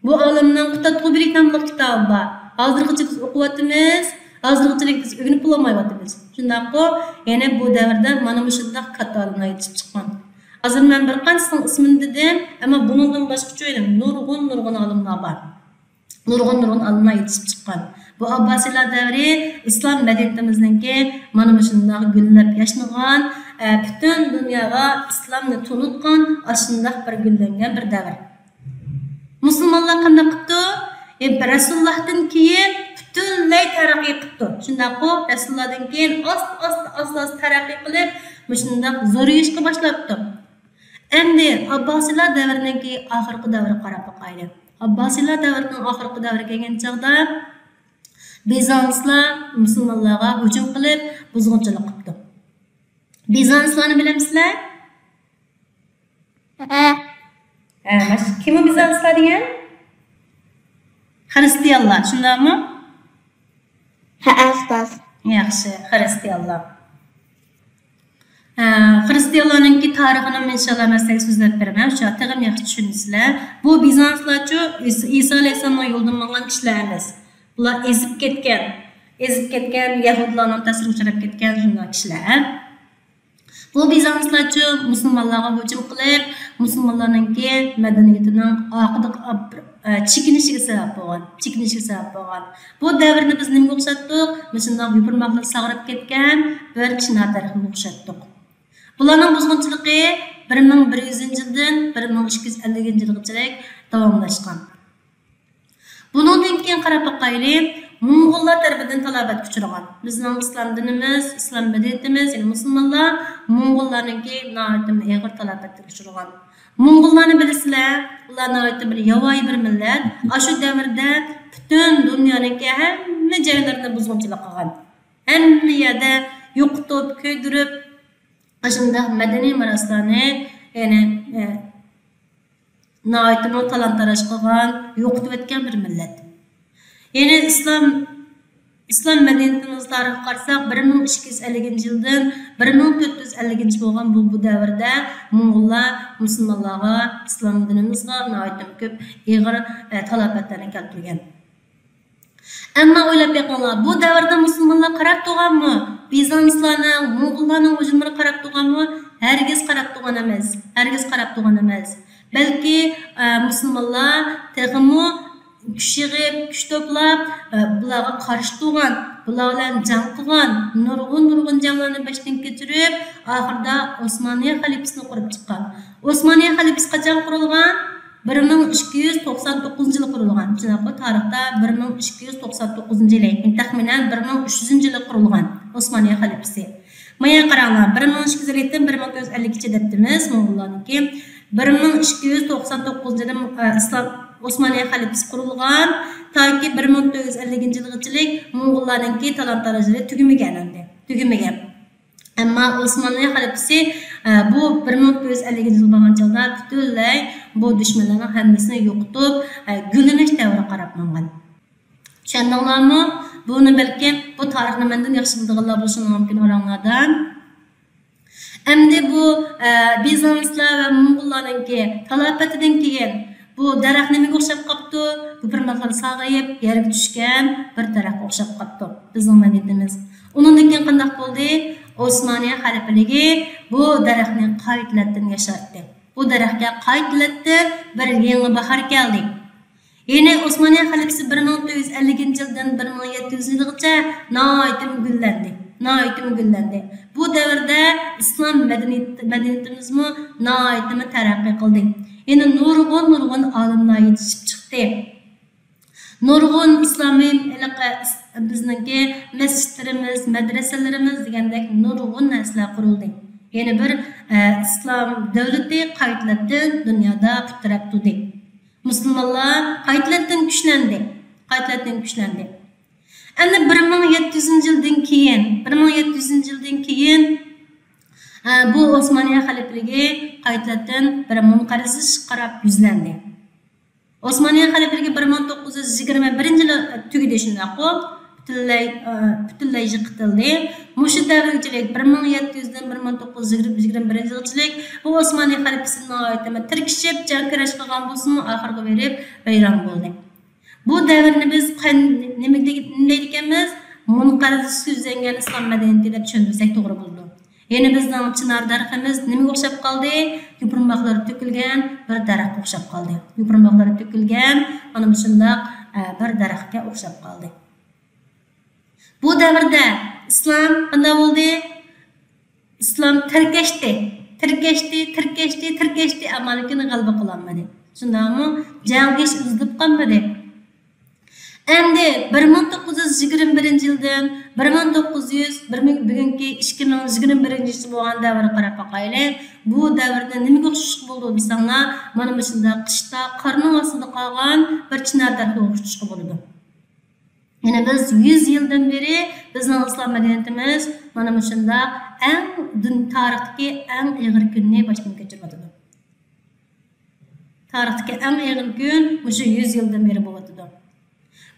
بۇ ئالىمنىڭ قۇتادغۇ بۆلەك ناملىق كىتابى بار. ھازىرغىچە بىز ئوقۇۋاتىمىز، ھازىرغىچىلىك بىز ئۆگىنىپ بولالمايۋاتىمىز. شۇنداققۇ، يەنە بۇ دەۋردە مانا مۇشۇنداق كاتتا ئالىملار يېتىشىپ چىققان. ھازىر مەن بىر قانچىسىنىڭ ئىسمىنى دېدىم، ئەمما بۇنىڭدىن باشقىچە يەنە نۇرغۇن، نۇرغۇن ئالىملار بار. نۇرغۇن، نۇرغۇن ئالىملار يېتىشىپ چىققان. بۇ ئابباسىيلار دەۋرى ئىسلام مەدەنىيىتىمىزنىڭكى مانا مۇشۇنداق گۈللەپ ياشنىغان، ئە، پۈتۈن دۇنياغا ئىسلامنى تونۇتقان ئاشۇنداق بىر گۈللەنگەن بىر دەۋر. مۇسۇلمانلار قانداق قىپتۇ؟ ئە، رەسۇلۇللاھتىن كېيىن پۈتۈنلەي تەرەققىي قىپتۇ. شۇنداققۇ، رەسۇلۇللاھتىن كېيىن ئاستا، ئاستا، ئاستا، ئاستا تەرەققىي قىلىپ، مۇشۇنداق زورىيىشقا باشلاپتۇ. ئەمدى ئابباسىيلار دەۋرىنىڭكى ئاخىرقى دەۋرىگە قاراپ باقايلى. ئابباسىيلار دەۋرىنىڭ ئاخىرقى دەۋرىگە كەلگەن چاغدا بىزانسلار مۇسۇلمانلارغا ھۇجۇم قىلىپ، بۇزغۇنچىلىق قىپتۇ. بىزانسلارنى بىلەمسىلەر؟ ھە. ھە، ماش-، كىم ئۇ بىزانسلار دېگەن؟ خرىستىيانلار، شۇنداقمۇ؟ ھە، ئۇستاز. ياخشى، خرىستىيانلار. ھە، خرىستىيانلارنىڭكى تارىخىنى ئىنشاللا مەن سىلەرگە سۆزلەپ بېرىمەن، شۇ تېخىمۇ ياخشى چۈشىنىسىلەر. بۇ بىزانسلارچۇ ئىس-، ئىسا ئەلەيھىسسالامنىڭ يولىدىن ماڭغان كىشىلەر ئەمەس. بۇلار ئېزىپ كەتكەن، ئېزىپ كەتكەن، يەھۇدىيلارنىڭ تەسىرىگە ئۇچراپ كەتكەن شۇنداق كىشىلەر. بۇ بىزانسلارچۇ مۇسۇلمانلارغا ھۇجۇم قىلىپ، مۇسۇلمانلارنىڭكى مەدەنىيىتىنىڭ ئارقىدىغا ئاپ-، ئە، چېكىنىشىگە سەۋەب بولغان، چېكىنىشىگە سەۋەب بولغان. بۇ دەۋرنى بىز نېمىگە ئوخشاتتۇق؟ مۇشۇنداق يوپۇرماقلىرى ساغىرىپ كەتكەن بىر چىنار دەرىخىگە ئوخشاتتۇق. بۇلارنىڭ بۇزغۇنچىلىقى بىر مىڭ بىر يۈزىنچى يىلدىن بىر مىڭ ئىككى يۈز ئەللىكىنچى يىلغىچىلىك داۋاملاشقان. بۇنىڭدىن كېيىن قاراپ باقايلى، موڭغۇللار تەرىپىدىن تالاپەتكە ئۇچرىغان. بىزنىڭ ئىسلام دىنىمىز، ئىسلام مەدەنىيىتىمىز، يەنى مۇسۇلمانلار موڭغۇللارنىڭكى ناھايىتى ئېغىر تالاپەتكە ئۇچرىغان. موڭغۇللارنى بىلىسىلەر، ئۇلار ناھايىتى بىر ياۋايى بىر مىللەت. ئاشۇ دەۋردە پۈتۈن دۇنيانىڭكى ھەممە جايلىرىنى بۇزغۇنچىلىق قىلغان. ھەممە يەردە يوقىتىپ، كۆيدۈرۈپ، ئاشۇنداق مەدەنىي مىراسلارنى، يەنى، ئە، ناھايىتىمۇ تالان-تاراج قىلغان، يوقىتىۋەتكەن بىر مىللەت. يەنى ئىسلام، ئىسلام مەدەنىيىتىمىز تارىخىغا قارىساق، بىر مىڭ ئىككى يۈز ئەللىكىنچى يىلدىن بىر مىڭ تۆت يۈز ئەللىكىنچى بولغان بۇ، بۇ دەۋردە موڭغۇللار مۇسۇلمانلارغا، ئىسلام دىنىمىزغا ناھايىتىمۇ كۆپ ئېغىر، ئە، تالاپەتلەرنى كەلتۈرگەن. ئەمما ئويلاپ بېقىڭلار، بۇ دەۋردە مۇسۇلمانلار قاراپ تۇرغانمۇ؟ بىزانسلارنىڭ، موڭغۇللارنىڭ ھۇجۇملىرىغا قاراپ تۇرغانمۇ؟ ھەرگىز قاراپ تۇرغان ئەمەس. ھەرگىز قاراپ تۇرغان ئەمەس. بەلكى، ئە، مۇسۇلمانلار تېخىمۇ كۈچ يىغىپ، كۈچ توپلاپ، ئە، بۇلارغا قارشى تۇرغان، بۇلار بىلەن جەڭ قىلغان، نۇرغۇن، نۇرغۇن جەڭلەرنى بېشىدىن كەچۈرۈپ، ئاخىرىدا ئوسمانىيە خەلىپىسىنى قۇرۇپ چىققان. ئوسمانىيە خەلىپىسى قاچان قۇرۇلغان؟ بىر مىڭ ئىككى يۈز توقسان توققۇزىنچى يىلى قۇرۇلغان. شۇنداققۇ، تارىختا بىر مىڭ ئىككى يۈز توقسان توققۇزىنچى يىلى، يەنى تەخمىنەن بىر مىڭ ئۈچ يۈزىنچى يىلى قۇرۇلغان ئوسمانىيە خەلىپىسى. مايا قاراڭلار، بىر مىڭ ئىككى يۈز ئەللىكتىن بىر مىڭ تۆت يۈز ئەللىككىچە دەپتىمىز موڭغۇللارنىڭكى. بىر مىڭ ئىككى يۈز توقسان توققۇزىنچى يىلى، ئە، ئىسلام، ئوسمانىيە خەلىپىسى قۇرۇلغان، تاكى بىر مىڭ تۆت يۈز ئەللىكىنچى يىلغىچىلىك موڭغۇللارنىڭكى تالان-تاراجلىرى تۈگىمىگەن ئەمدى. تۈگىمىگەن. ئەمما ئوسمانلى خەلىپىسى، ئە، بۇ بىر مىڭ تۆت يۈز ئەللىكىنچى يىلغا بارغان چاغدا پۈتۈنلەي بۇ دۈشمەنلەرنىڭ ھەممىسىنى يوقىتىپ، ئە، گۈللىنىش دەۋرىگە قاراپ ماڭغان. چۈشەندىڭلارمۇ؟ بۇنى بەلكىم بۇ تارىخنى مەندىن ياخشى بىلىدىغانلار بولۇشى مۇمكىن ئاراڭلاردا. ئەمدى بۇ، ئە، بىزانسلار ۋە موڭغۇللارنىڭكى تالاپىتىدىن كېيىن بۇ دەرەخ نېمىگە ئوخشاپ قاپتۇ؟ يوپۇرماقلىرى ساغىيىپ، يەرگە چۈشكەن بىر دەرەخكە ئوخشاپ قاپتۇ بىزنىڭ مەدەنىيىتىمىز. ئۇنىڭدىن كېيىن قانداق بولدى؟ ئوسمانىيە خەلىپىلىكى بۇ دەرەخنى قايتىلەتتىن ياشارتتى. بۇ دەرەخكە قايتىلەتتىن بىر يېڭى باھار كەلدى. يەنى ئوسمانىيە خەلىپىسى بىر مىڭ تۆت يۈز ئەللىكىنچى يىلدىن بىر مىڭ يەتتە يۈز يىلغىچە ناھايىتىمۇ گۈللەندى. ناھايىتىمۇ گۈللەندى. بۇ دەۋردە ئىسلام مەدەنىيىتى، مەدەنىيىتىمىزمۇ ناھايىتىمۇ تەرەققىي قىلدى. يەنە نۇرغۇن، نۇرغۇن ئالىملار يېتىشىپ چىقتى. نۇرغۇن ئىسلامىي ھېلىقى ئىس-، بىزنىڭكى مەسچىتلىرىمىز، مەدرەسەلىرىمىز دېگەندەك نۇرغۇن نەرسىلەر قۇرۇلدى. يەنە بىر، ئە، ئىسلام دۆلىتى قايتىلەتتىن دۇنيادا پۇت تىرەپ تۇردى. مۇسۇلمانلار قايتىلەتتىن كۈچلەندى. قايتىلەتتىن كۈچلەندى. ئەمدى بىر مىڭ يەتتە يۈزىنچى يىلدىن كېيىن، بىر مىڭ يەتتە يۈزىنچى يىلدىن كېيىن، ئە، بۇ ئوسمانىيە خەلىپىلىكى قايتىدىن بىر مۇنقەرزلىشىشكە قاراپ يۈزلەندى. ئوسمانىيە خەلىپىلىكى بىر مىڭ توققۇز يۈز يىگىرمە بىرىنچى يىلى تۈگىدى، شۇنداققۇ؟ پۈتۈنلەي، ئە، پۈتۈنلەي يىقىتىلدى. مۇشۇ دەۋرگىچىلىك، بىر مىڭ يەتتە يۈزدىن بىر مىڭ توققۇز يۈز يىگىرمە بىرىنچى يىلغىچىلىك بۇ ئوسمانىيە خەلىپىسى ناھايىتى تىركىشىپ، جەڭ كۈرەش قىلغان بولسىمۇ، ئاخىرغا بېرىپ ۋەيران بولدى. بۇ دەۋرنى بىز قان-، نېمە دېگە-، نېمە دەيدىكەنمىز؟ مۇنقەرزىشىشكە يۈزلەنگەن ئىسلام مەدەنىيىتى دەپ چۈشەندۈرسەك توغرا بولىدۇ. يەنە بىزنىڭ چىنار دەرىخىمىز نېمىگە ئوخشاپ قالدى؟ يوپۇرماقلىرى تۆكۈلگەن بىر دەرەخكە ئوخشاپ قالدى. يوپۇرماقلىرى تۆكۈلگەن مانا مۇشۇنداق، ئە، بىر دەرەخكە ئوخشاپ قالدى. بۇ دەۋردە ئىسلام قانداق بولدى؟ ئىسلام تىركەشتى، تىركەشتى، تىركەشتى، تىركەشتى، ئەمما لېكىن غەلىبە قىلالمىدى. شۇنداقمۇ؟ جەڭ ئىش ئۈزۈلۈپ قالمىدى. ئەمدى بىر مىڭ توققۇز يۈز يىگىرمە بىرىنچى يىلدىن بىر مىڭ توققۇز يۈز، بىر مىڭ، بۈگۈنكى ئىككى مىڭ يىگىرمە بىرىنچى يىل بولغان دەۋرگە قاراپ باقايلى. بۇ دەۋردە نېمىگە ئوخشاش بولدى دېسەڭلار، مانا مۇشۇنداق قىشتا قارنىڭ ئاستىدا قالغان بىر چىنار دەرىخىگە ئوخشىتىشقا بولىدۇ. يەنى بىز يۈز يىلدىن بېرى بىزنىڭ ئىسلام مەدەنىيىتىمىز مانا مۇشۇنداق ئەڭ دۇن-، تارىختىكى ئەڭ ئېغىر كۈننى باشتىن كەچۈرۈۋاتىدۇ. تارىختىكى ئەڭ ئېغىر كۈن مۇشۇ يۈز يىلدىن بېرى بولۇۋاتىدۇ.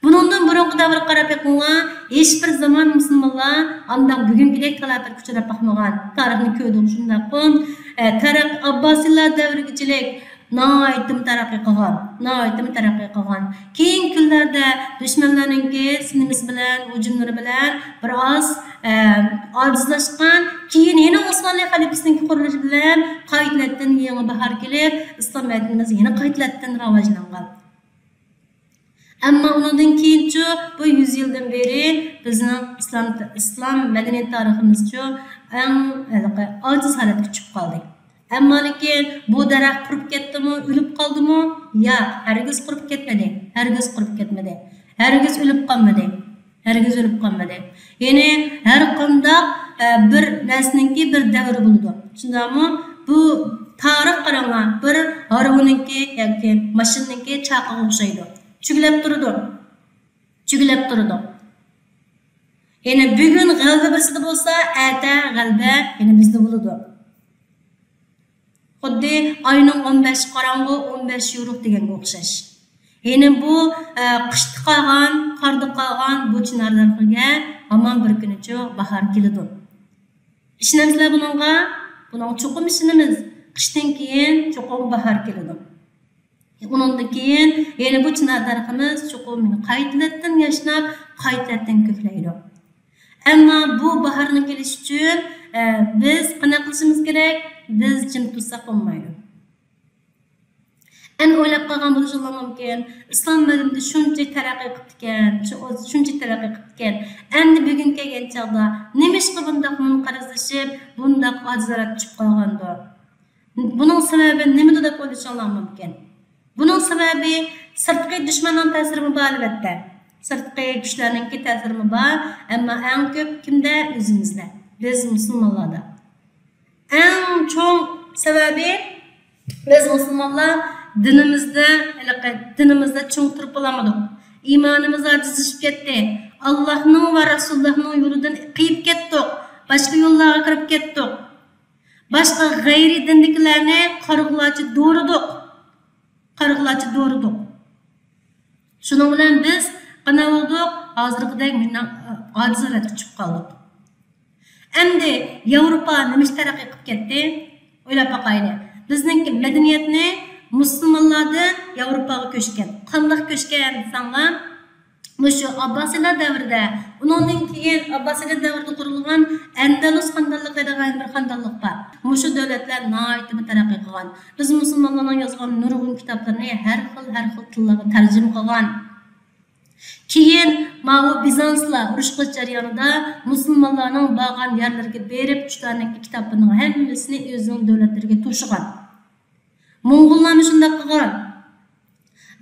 بۇنىڭدىن بۇرۇنقى دەۋرگە قاراپ بېقىڭلار، ھېچبىر زامان مۇسۇلمانلار ئانداق بۈگۈنكىدەك تالاپەتكە ئۇچراپ باقمىغان. تارىخنى كۆردۇق، شۇنداققۇ؟ ئە، تەرەق-، ئابباسىيلار دەۋرىگىچىلىك ناھايىتىمۇ تەرەققىي قىلغان، ناھايىتىمۇ تەرەققىي قىلغان. كېيىنكى كۈنلەردە دۈشمەنلەرنىڭكى نېمىسى بىلەن، ھۇجۇملىرى بىلەن بىر ئاز، ئە، ئاجىزلاشقان. كېيىن يەنە ئوسمانلى خەلىپىسىنىڭكى قۇرۇلۇشى بىلەن قايتىدىن يېڭى باھار كېلىپ، ئىسلام مەدەنىيىتىمىز يەنە قايتىدىن راۋاجلانغان. ئەمما ئۇنىڭدىن كېيىنچۇ، بۇ يۈز يىلدىن بېرى بىزنىڭ ئىسلام، ئىسلام مەدەنىيەت تارىخىمىزچۇ ئەڭ ھېلىقى ئاجىز ھالەتكە چۈشۈپ قالدى. ئەمما لېكىن بۇ دەرەخ قۇرۇپ كەتتىمۇ، ئۆلۈپ قالدىمۇ؟ ياق، ھەرگىز قۇرۇپ كەتمىدى، ھەرگىز قۇرۇپ كەتمىدى، ھەرگىز ئۆلۈپ قالمىدى، ھەرگىز ئۆلۈپ قالمىدى. يەنى ھەر قانداق، ئە، بىر نەرسىنىڭكى بىر دەۋرى بولىدۇ. شۇنداقمۇ؟ بۇ تارىخ قاراڭلار، بىر ھارۋىنىڭكى ياكى ماشىنىنىڭكى چاقىغا ئوخشايدۇ. چۈگىلەپ تۇرىدۇ. چۈگىلەپ تۇرىدۇ. يەنى بۈگۈن غەلىبە بىرسىدە بولسا، ئەتە غەلىبە يەنە بىزدە بولىدۇ. خۇددى ئاينىڭ ئون بەش قاراڭغۇ، ئون بەش يورۇق دېگەنگە ئوخشاش. يەنى بۇ، ئە، قىشتا قالغان، قاردا قالغان بۇ چىنار دەرىخىگە ھامان بىر كۈنىچۇ باھار كېلىدۇ. ئىشىنەمسىلەر بۇنىڭغا؟ بۇنىڭغا چوقۇم ئىشىنىمىز. قىشتىن كېيىن چوقۇم باھار كېلىدۇ. ئۇنىڭدىن كېيىن يەنە بۇ چىنار دەرىخىمىز چوقۇم قايتىدىن ياشناپ، قايتىدىن كۆكلەيدۇ. ئەمما بۇ باھارنىڭ كېلىشى ئۈچۈن، ئە، بىز قانداق قىلىشىمىز كېرەك؟ بىز جىم تۇرساق بولمايدۇ. ئەمدى ئويلاپ قالغان بولۇشۇڭلار مۇمكىن، ئىسلام مەدەنىيىتى شۇنچە تەرەققىي قىپتىكەن، شۇ-، شۇنچە تەرەققىي قىپتىكەن. ئەمدى بۈگۈن كەلگەن چاغدا نېمىشقا بۇنداق مۇنقەرزلىشىپ، بۇنداق ئاجىز ھالەتكە چۈشۈپ قالغاندۇ؟ بۇنىڭ سەۋەبى نېمىدۇ دەپ ئويلىشىڭلار مۇمكىن. بۇنىڭ سەۋەبى سىرتقى دۈشمەننىڭ تەسىرىمۇ بار، ئەلۋەتتە. سىرتقى كۈچلەرنىڭكى تەسىرىمۇ بار، ئەمما ئەڭ كۆپ كىمدە؟ ئۆزىمىزدە، بىز مۇسۇلمانلاردا. ئەڭ چوڭ سەۋەبى، بىز مۇسۇلمانلار دىنىمىزدا، ھېلىقى دىنىمىزدا چىڭ تۇرۇپ بولالمىدۇق. ئىمانىمىز ئاجىزلىشىپ كەتتى. ئاللاھنىڭ ۋە رەسۇلۇللاھنىڭ يولىدىن قېيىپ كەتتۇق. باشقا يوللارغا كىرىپ كەتتۇق. باشقا غەيرىي دىندىكىلەرنى قارىغۇلارچە دورىدۇق. قارىغۇلارچە دورىدۇق. شۇنىڭ بىلەن بىز قانداق بولدۇق؟ ھازىرقىدەك مۇنداق ئاجىز ھالەتكە چۈشۈپ قالدۇق. ئەمدى ياۋروپا نېمىشقا تەرەققىي قىلىپ كەتتى؟ ئويلاپ باقايلى. بىزنىڭكى مەدەنىيەتنى مۇسۇلمانلاردىن ياۋروپاغا كۆچكەن. قانداق كۆچكەن دېسەڭلار، مۇشۇ ئابباسىيلار دەۋرىدە، ئۇنىڭدىن كېيىن ئابباسىيلار دەۋرىدە قۇرۇلغان ئەندەلۇس خاندانلىقى دېگەن بىر خاندانلىق بار. مۇشۇ دۆلەتلەر ناھايىتىمۇ تەرەققىي قىلغان. بىز مۇسۇلمانلارنىڭ يازغان نۇرغۇن كىتابلىرىنى ھەر خىل، ھەر خىل تىللارغا تەرجىمە قىلغان. كېيىن ماۋۇ بىزانسلار ئۇرۇش قىلىش جەريانىدا مۇسۇلمانلارنىڭ بارغان يەرلىرىگە بېرىپ، شۇلارنىڭ كىتابلىرىنىڭ ھەممىسىنى ئۆزىنىڭ دۆلەتلىرىگە توشۇغان. موڭغۇللارمۇ شۇنداق قىلغان.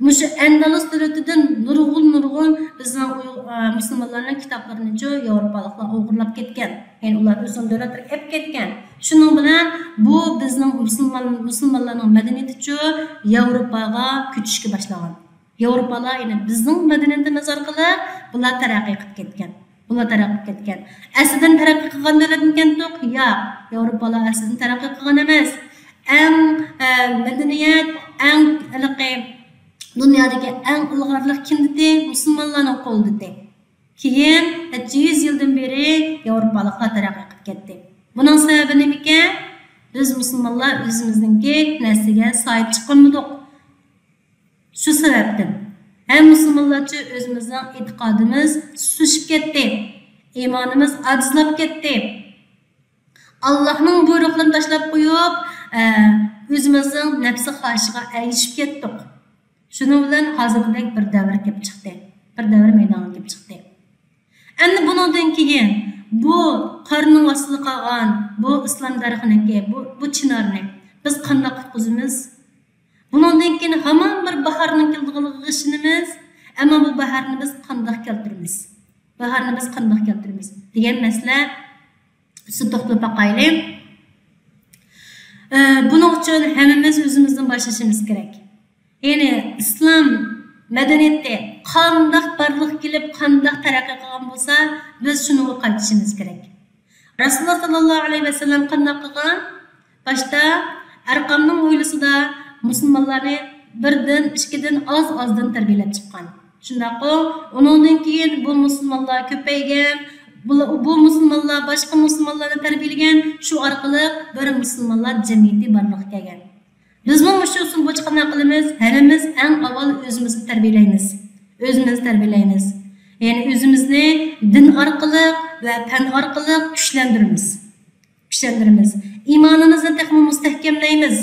مۇشۇ ئەندەلۇس دۆلىتىدىن نۇرغۇن، نۇرغۇن بىزنىڭ ئۇيغۇر، ئە، مۇسۇلمانلارنىڭ كىتابلىرىنىچۇ ياۋروپالىقلار ئوغرىلاپ كەتكەن. يەنى ئۇلار ئۆزىنىڭ دۆلەتلىرىگە ئەپ كەتكەن. شۇنىڭ بىلەن بۇ بىزنىڭ مۇسۇلمان، مۇسۇلمانلارنىڭ مەدەنىيىتىچۇ ياۋروپاغا كۆچۈشكە باشلىغان. ياۋروپالار يەنە بىزنىڭ مەدەنىيىتىمىز ئارقىلىق بۇلار تەرەققىي قىلىپ كەتكەن. بۇلار تەرەققىي قىلىپ كەتكەن. ئەسلىدىن تەرەققىي قىلغان دۆلەتمىكەنتۇق؟ ياق. ياۋروپالار ئەسلىدىن تەرەققىي قىلغان ئەمەس. ئەڭ، ئە، مەدەنىيەت، ئەڭ ھېلىقى دۇنيادىكى ئەڭ ئىلغارلىق كىمدىتى؟ مۇسۇلمانلارنىڭ قولىدىتى. كېيىن نەچچە يۈز يىلدىن بېرى ياۋروپالىقلار تەرەققىي قىلىپ كەتتى. بۇنىڭ سەۋەبى نېمىكەن؟ بىز مۇسۇلمانلار ئۆزىمىزنىڭكى نەرسىگە ساھىب چىقالمىدۇق. شۇ سەۋەبتىن ھەم مۇسۇلمانلارچە ئۆزىمىزنىڭ ئېتىقادىمىز سۇسلىشىپ كەتتى، ئىمانىمىز ئاجىزلاپ كەتتى. ئاللاھنىڭ بۇيرۇقلىرىنى تاشلاپ قويۇپ، ئە، ئۆزىمىزنىڭ نەپسى خاھىشىغا ئەگىشىپ كەتتۇق. شۇنىڭ بىلەن ھازىرقىدەك بىر دەۋر كېلىپ چىقتى. بىر دەۋر مەيدانغا كېلىپ چىقتى. ئەمدى بۇنىڭدىن كېيىن بۇ قارنىڭ ئاستىدا قالغان بۇ ئىسلام دەرىخىنىڭكى بۇ، بۇ چىنارنى بىز قانداق قۇتقۇزىمىز؟ بۇنىڭدىن كېيىن ھامان بىر باھارنىڭ كېلىدىغانلىقىغا ئىشىنىمىز، ئەمما بۇ باھارنى بىز قانداق كەلتۈرىمىز؟ باھارنى بىز قانداق كەلتۈرىمىز دېگەن مەسىلە ئۈستىدە توختىلىپ باقايلى. ئە، بۇنىڭ ئۈچۈن ھەممىمىز ئۆزىمىزدىن باشلىشىمىز كېرەك. يەنى ئىسلام مەدەنىيىتى قانداق بارلىققا كېلىپ، قانداق تەرەققىي قىلغان بولسا، بىز شۇنىڭغا قايتىشىمىز كېرەك. رەسۇلۇللا ساللاللاھۇ ئەلەيھى ۋەسەللەم قانداق قىلغان؟ باشتا ئەرقامنىڭ ھويلىسىدا مۇسۇلمانلارنى بىردىن، ئىككىدىن، ئاز-ئازدىن تەربىيەلەپ چىققان. شۇنداققۇ؟ ئۇنىڭدىن كېيىن بۇ مۇسۇلمانلار كۆپەيگەن، بۇ، بۇ مۇسۇلمانلار باشقا مۇسۇلمانلارنى تەربىيەلىگەن، شۇ ئارقىلىق بىر مۇسۇلمانلار جەمئىيىتى بارلىققا كەلگەن. بىزمۇ مۇشۇ ئۇسۇل بويىچە قانداق قىلىمىز؟ ھەممىمىز ئەڭ ئاۋۋال ئۆزىمىزنى تەربىيەلەيمىز. ئۆزىمىزنى تەربىيەلەيمىز. يەنى ئۆزىمىزنى دىن ئارقىلىق ۋە پەن ئارقىلىق كۈچلەندۈرىمىز. كۈچلەندۈرىمىز. ئىمانىمىزنى تېخىمۇ مۇستەھكەملەيمىز.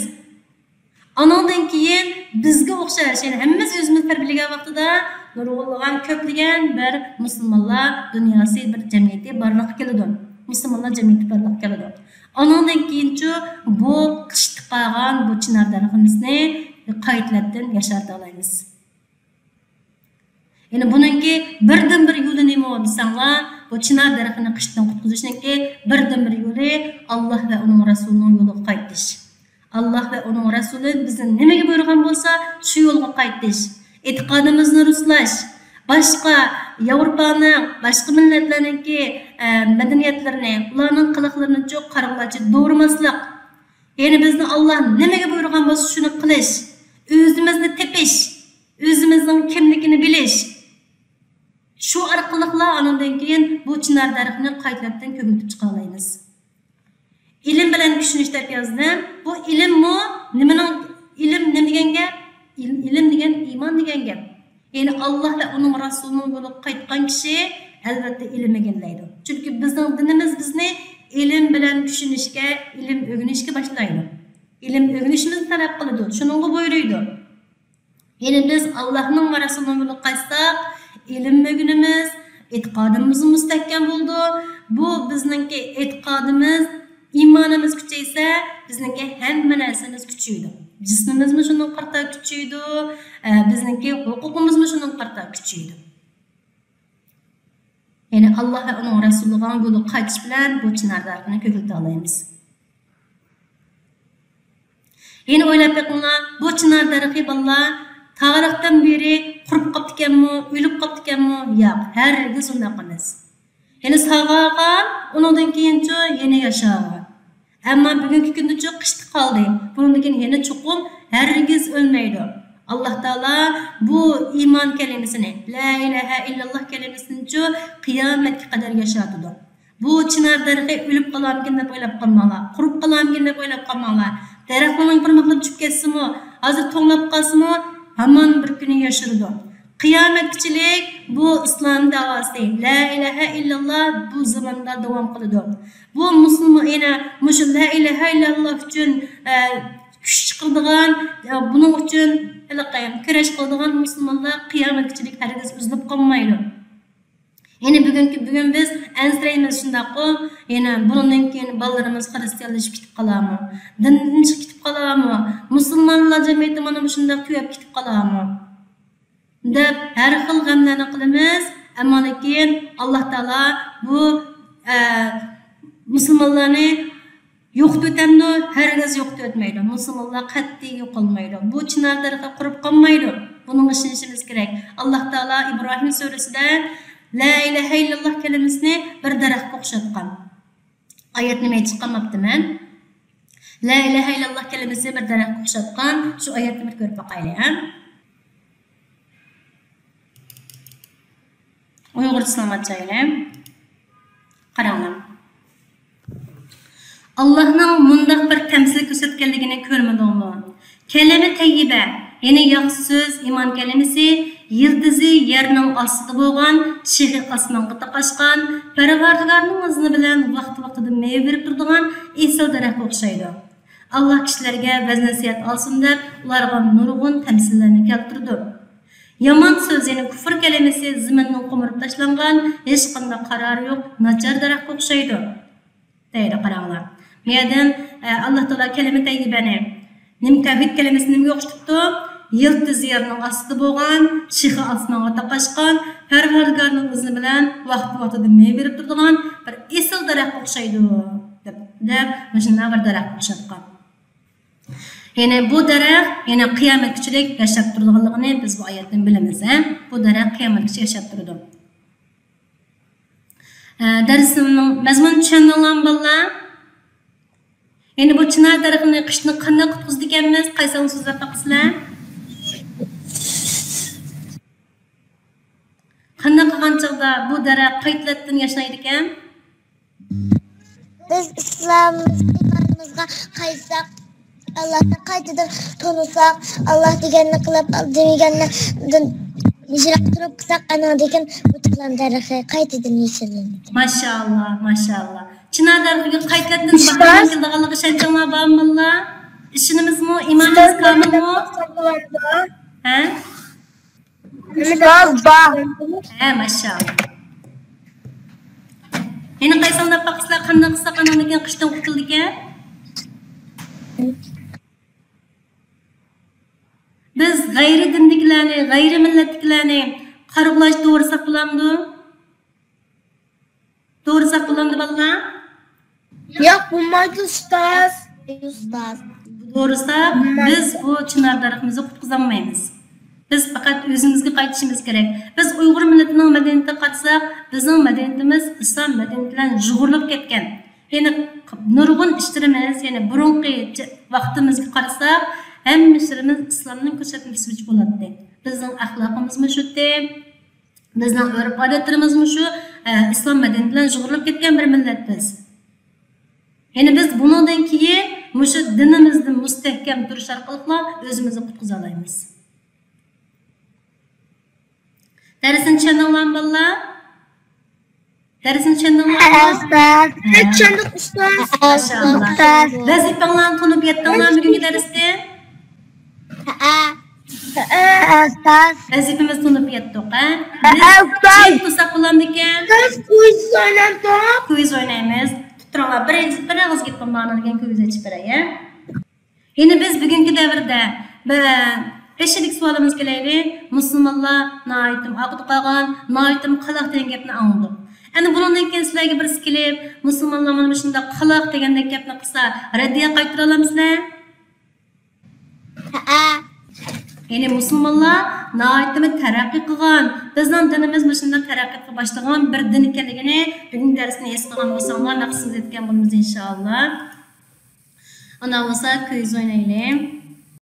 ئانىڭدىن كېيىن بىزگە ئوخشاش، يەنى ھەممىمىز ئۆزىمىزنى تەربىيەلىگەن ۋاقتىدا نۇرغۇنلىغان، كۆپلىگەن بىر مۇسۇلمانلار دۇنياسى، بىر جەمئىيىتى بارلىققا كېلىدۇ. مۇسۇلمانلار جەمئىيىتى بارلىققا كېلىدۇ. ئانىڭدىن كېيىنچۇ بۇ قىشتىپ قالغان بۇ چىنار دەرىخىمىزنى قايتىلەتتىن ياشارتالايمىز. يەنى بۇنىڭكى بىردىنبىر يولى نېمە دېسەڭلار، بۇ چىنار دەرىخىنى قىشتىن قۇتقۇزۇشنىڭكى بىردىنبىر يولى ئاللاھ ۋە ئۇنىڭ رەسۇلىنىڭ يولىغا قايتىش. ئاللاھ ۋە ئۇنىڭ رەسۇلى بىزنى نېمىگە بۇيرۇغان بولسا، شۇ يولغا قايتىش. ئېتىقادىمىزنى رۇسلاش. باشقا ياۋروپانىڭ، باشقا مىللەتلەرنىڭكى، ئە، مەدەنىيەتلىرىنى، ئۇلارنىڭ قىلىقلىرىنىچۇ قارىغۇلارچە دورىماسلىق. يەنى بىزنى ئاللاھ نېمىگە بۇيرۇغان بولسا، شۇنى قىلىش. ئۆزىمىزنى تېپىش. ئۆزىمىزنىڭ كىملىكىنى بىلىش. شۇ ئارقىلىقلا ئانىڭدىن كېيىن بۇ چىنار دەرىخىنى قايتىلەتتىن كۆكلىتىپ چىقالايمىز. ئىلىم بىلەن كۈچىنىش دەپ يازدىم. بۇ ئىلىممۇ نېمىنىڭ، ئىلىم نېمە دېگەن گەپ؟ ئىل-، ئىلىم دېگەن ئىمان دېگەن گەپ. يەنى ئاللاھ ۋە ئۇنىڭ رەسۇلىنىڭ يولىغا قايتقان كىشى ئەلۋەتتە ئىلىم ئىگىلەيدۇ. چۈنكى بىزنىڭ دىنىمىز بىزنى ئىلىم بىلەن كۈچىنىشكە، ئىلىم ئۆگىنىشكە باشلايدۇ. ئىلىم ئۆگىنىشىمىزنى تەلەپ قىلىدۇ. شۇنىڭغا بۇيرۇيدۇ. يەنى بىز ئاللاھنىڭ ۋە رەسۇلىنىڭ يولىغا قايتساق، ئىلىم ئۆگىنىمىز، ئېتىقادىمىز مۇستەھكەم بولىدۇ. بۇ بىزنىڭكى ئېتىقادىمىز، ئىمانىمىز كۈچەيسە، بىزنىڭكى ھەممە نەرسىمىز كۈچىيىدۇ. جىسمىمىزمۇ شۇنىڭغا قارىتا كۈچىيىدۇ، ئە، بىزنىڭكى ھوقۇقىمىزمۇ شۇنىڭغا قارىتا كۈچىيىدۇ. يەنى ئاللاھ ۋە ئۇنىڭ رەسۇلىغا يولىغا قايتىش بىلەن بۇ چىنار دەرىخىنى كۆكلىتەلەيمىز. يەنە ئويلاپ بېقىڭلار، بۇ چىنار دەرىخى، بالىلار، تارىختىن بېرى قۇرۇپ قاپتىكەنمۇ، ئۆلۈپ قاپتىكەنمۇ؟ ياق، ھەرگىز ئۇنداق ئەمەس. يەنە ساغارغان، ئۇنىڭدىن كېيىنچۇ يەنە ياشارغان. ئەمما بۈگۈنكى كۈندىچۇ قىشتا قالدى. بۇنىڭدىن كېيىن يەنە چوقۇم ھەرگىز ئۆلمەيدۇ. ئاللاھ تائالا بۇ ئىمان كەلىمىسىنى، لا ئىلاھە ئىللاللاھ كەلىمىسىنىچۇ قىيامەتكە قەدەر ياشاتىدۇ. بۇ چىنار دەرىخى ئۆلۈپ قالامىكىن دەپ ئويلاپ قالماڭلار. قۇرۇپ قالامىكىن دەپ ئويلاپ قالماڭلار. دەرەخنىڭ يوپۇرماقلىرى چۈشۈپ كەتسىمۇ، ھازىر توڭلاپ قالسىمۇ، ھامان بىر كۈنى ياشىرىدۇ. قىيامەتكىچىلىك بۇ ئىسلام داۋاسى، لا ئىلاھە ئىللاللاھ بۇ زاماندا داۋام قىلىدۇ. بۇ مۇسۇلمان، يەنە مۇشۇ لا ئىلاھە ئىللاللاھ ئۈچۈن، ئە، كۈچ چىقىرىدىغان، ئە، بۇنىڭ ئۈچۈن ھېلىقى كۈرەش قىلىدىغان مۇسۇلمانلار قىيامەتكىچىلىك ھەرگىز ئۈزۈلۈپ قالمايدۇ. يەنى بۈگۈنكى، بۈگۈن بىز ئەنسىرەيمىز، شۇنداققۇ؟ يەنە بۇنىڭدىن كېيىن بالىلىرىمىز خىرىستىيانلىشىپ كېتىپ قالامۇ؟ دىندىن چىقىپ كېتىپ قالامۇ؟ مۇسۇلمانلار جەمئىيىتى مانا مۇشۇنداق تۈگەپ كېتىپ قالامۇ؟ دەپ ھەر خىل غەملەرنى قىلىمىز. ئەمما لېكىن ئاللاھ تائالا بۇ، ئە، مۇسۇلمانلارنى يوقىتىۋېتەمدۇ؟ ھەرگىز يوقىتىۋەتمەيدۇ. مۇسۇلمانلار قەتئىي يوقالمايدۇ. بۇ چىنار دەرىخى قۇرۇپ قالمايدۇ. بۇنىڭغا ئىشىنىشىمىز كېرەك. ئاللاھ تائالا ئىبراھىم سۈرىسىدە لا ئىلاھە ئىللاللاھ كەلىمىسىنى بىر دەرەخكە ئوخشاتقان. ئايەتنى مەن چىقارماپتىمەن. لا ئىلاھە ئىللاللاھ كەلىمىسىنى بىر دەرەخكە ئوخشاتقان. شۇ ئايەتنى بىر كۆرۈپ باقايلى، ھە؟ ئۇيغۇرچىسىنى ئاچايلى. قاراڭلار. ئاللاھنىڭ مۇنداق بىر تەمسىل كۆرسەتكەنلىكىنى كۆرمىدىڭمۇ؟ كەلىمە تەييىبە، يەنى ياخشى سۆز، ئىمان كەلىمىسى، يىلتىزى يەرنىڭ ئاستىدا بولغان، شېخى ئاسمانغا تاقاشقان، پەرۋەردىگارنىڭ ئىزنى بىلەن ۋاقتى-ۋاقتىدا مېۋە بېرىپ تۇرىدىغان ئېسىل دەرەخكە ئوخشايدۇ. ئاللاھ كىشىلەرگە ۋەز-نەسىھەت ئالسۇن دەپ، ئۇلارغا نۇرغۇن تەمسىللەرنى كەلتۈرىدۇ. يامان سۆز، يەنى كۇفر كەلىمىسى زېمىننىڭ قومۇرۇپ تاشلانغان، ھېچقانداق قارارى يوق، ناچار دەرەخكە ئوخشايدۇ. دەيدۇ، قاراڭلار. بۇ يەردىن، ئە، ئاللاھ تائالا كەلىمە تەييىبەنى، نېمە، تەۋھىد كەلىمىسىنى نېمىگە ئوخشىتىپتۇ؟ يىلتىز يەرنىڭ ئاستىدا بولغان، شېخى ئاسمانغا تاقاشقان، پەرۋەردىگارنىڭ ئىزنى بىلەن ۋاقتى-ۋاقتىدا مېۋە بېرىپ تۇرىدىغان بىر ئېسىل دەرەخكە ئوخشايدۇ، دەپ، دەپ، مۇشۇنداق بىر دەرەخكە ئوخشاتقان. يەنى بۇ دەرەخ، يەنى قىيامەتكىچىلىك ياشاپ تۇرىدىغانلىقىنى بىز بۇ ئايەتتىن بىلىمىز، ھە؟ بۇ دەرەخ قىيامەتكىچە ياشاپ تۇرىدۇ. ئە، دەرسىمنىڭ مەزمۇنىنى چۈشەندىڭلارمۇ، بالىلار؟ يەنى بۇ چىنار دەرىخىنى قىشتىن قانداق قۇتقۇزىدىكەنمىز؟ قايسىڭلار سۆزلەپ باقىسىلەر؟ قانداق قىلغان چاغدا بۇ دەرەخ قايتىلەتتىن ياشنايدىكەن؟ بىز ئىسلام ئىمانىمىزغا قايتساق، ئاللاھنى قايتىدىن تونۇساق، ئاللاھ دېگەننى قىلىپ، دېمىگەننىڭدىن يىراق تۇرۇپ قىلساق، ئانىڭدىن كېيىن بۇ چىلان دەرىخى قايتىدىن يېشىللىنىدىكەن. ماشائاللاھ، ماشائاللاھ. چىنار دەرىخىگە قايتىلەتتىن باھارنىڭ كېلىدىغانلىقىغا ئىشەنچىڭلار بارمۇ، بالىلار؟ ئىشىنىمىزمۇ؟ ئىمانىمىز كامىلمۇ؟ ھە؟ ئۇستاز بار. ھە، ماشائاللاھ. يەنە قايسىڭلار دەپ باقىسىلەر، قانداق قىلساق ئانىڭدىن كېيىن قىشتىن قۇتۇلىدىكەن؟ بىز غەيرىي دىندىكىلەرنى، غەيرىي مىللەتتىكىلەرنى قارا قۇلاچ دورىساق بولامدۇ؟ دورىساق بولامدۇ، بالىلار؟ ياق، بولمايدۇ، ئۇستاز. ئۇستاز. دورىساق، بولمايدۇ. بىز بۇ چىنار دەرىخىمىزنى قۇتقۇزالمايمىز. بىز پەقەت ئۆزىمىزگە قايتىشىمىز كېرەك. بىز ئۇيغۇر مىللىتىنىڭ مەدەنىيىتىگە قارىساق، بىزنىڭ مەدەنىيىتىمىز ئىسلام مەدەنىيىتى بىلەن يۇغۇرۇلۇپ كەتكەن. يەنى نۇرغۇن ئىشلىرىمىز، يەنى بۇرۇنقى ج-، ۋاقتىمىزغا قارىساق، ھەممە ئىشلىرىمىز ئىسلامنىڭ كۆرسەتمىسى بويىچە بولاتتى. بىزنىڭ ئەخلاقىمىزمۇ شۇتى، بىزنىڭ ئۆرپ-ئادەتلىرىمىزمۇ شۇ، ئە، ئىسلام مەدەنىيىتى بىلەن يۇغۇرۇلۇپ كەتكەن بىر مىللەت بىز. يەنى بىز بۇنىڭدىن كېيىن مۇشۇ دىنىمىزدا مۇستەھكەم تۇرۇش ئارقىلىقلا ئۆزىمىزنى قۇتقۇزالايمىز. دەرسنى چۈشەندىڭلارمۇ، بالىلار؟ دەرسنى چۈشەندىڭلارمۇ؟ ئۇستاز. ھە. چۈشەندۇق، ئۇستاز. ماشائاللاھ. ئۇستاز. ۋەزىپەڭلارنى تونۇپ يەتتىڭلارمۇ بۈگۈنكى دەرستىن؟ ھە. ئۇستاز. ۋەزىپىمىزنى تونۇپ يەتتۇق، ھە؟ ھە، بىز ئۇستاز. جىم تۇرساق بولامدىكەن؟ بىز كويز ئوينامدۇق؟ كويز ئوينايمىز. تۇرۇڭلار، بىر، بىر ئېغىز گېپىم بار، ئاندىن كېيىن كويز ئېچىپ بېرەي، ھە؟ يەنى بىز بۈگۈنكى دەۋردە بە-، بېشىدىكى سوئالىمىزغا كېلەيلى، مۇسۇلمانلار ناھايىتىمۇ ئارقىدا قالغان، ناھايىتىمۇ قالاق دېگەن گەپنى ئاڭلىدۇق. ئەنە بۇنىڭدىن كېيىن سىلەرگە بىرسى كېلىپ، مۇسۇلمانلار مانا مۇشۇنداق قالاق دېگەندەك گەپنى قىلسا، رەددىيە قايتۇرالامسىلەر؟ ھەئە. يەنى مۇسۇلمانلار ناھايىتىمۇ تەرەققىي قىلغان، بىزنىڭ دىنىمىز مۇشۇنداق تەرەققىي قىلىپ باشلىغان بىر دىن ئىكەنلىكىنى بۈگۈنكى دەرستىن ھېس قىلغان بولساڭلار، مەقسىتىمىزگە يەتكەن بولىمىز ئىنشائاللا. ئۇنداق بولسا كويز ئوينايلى.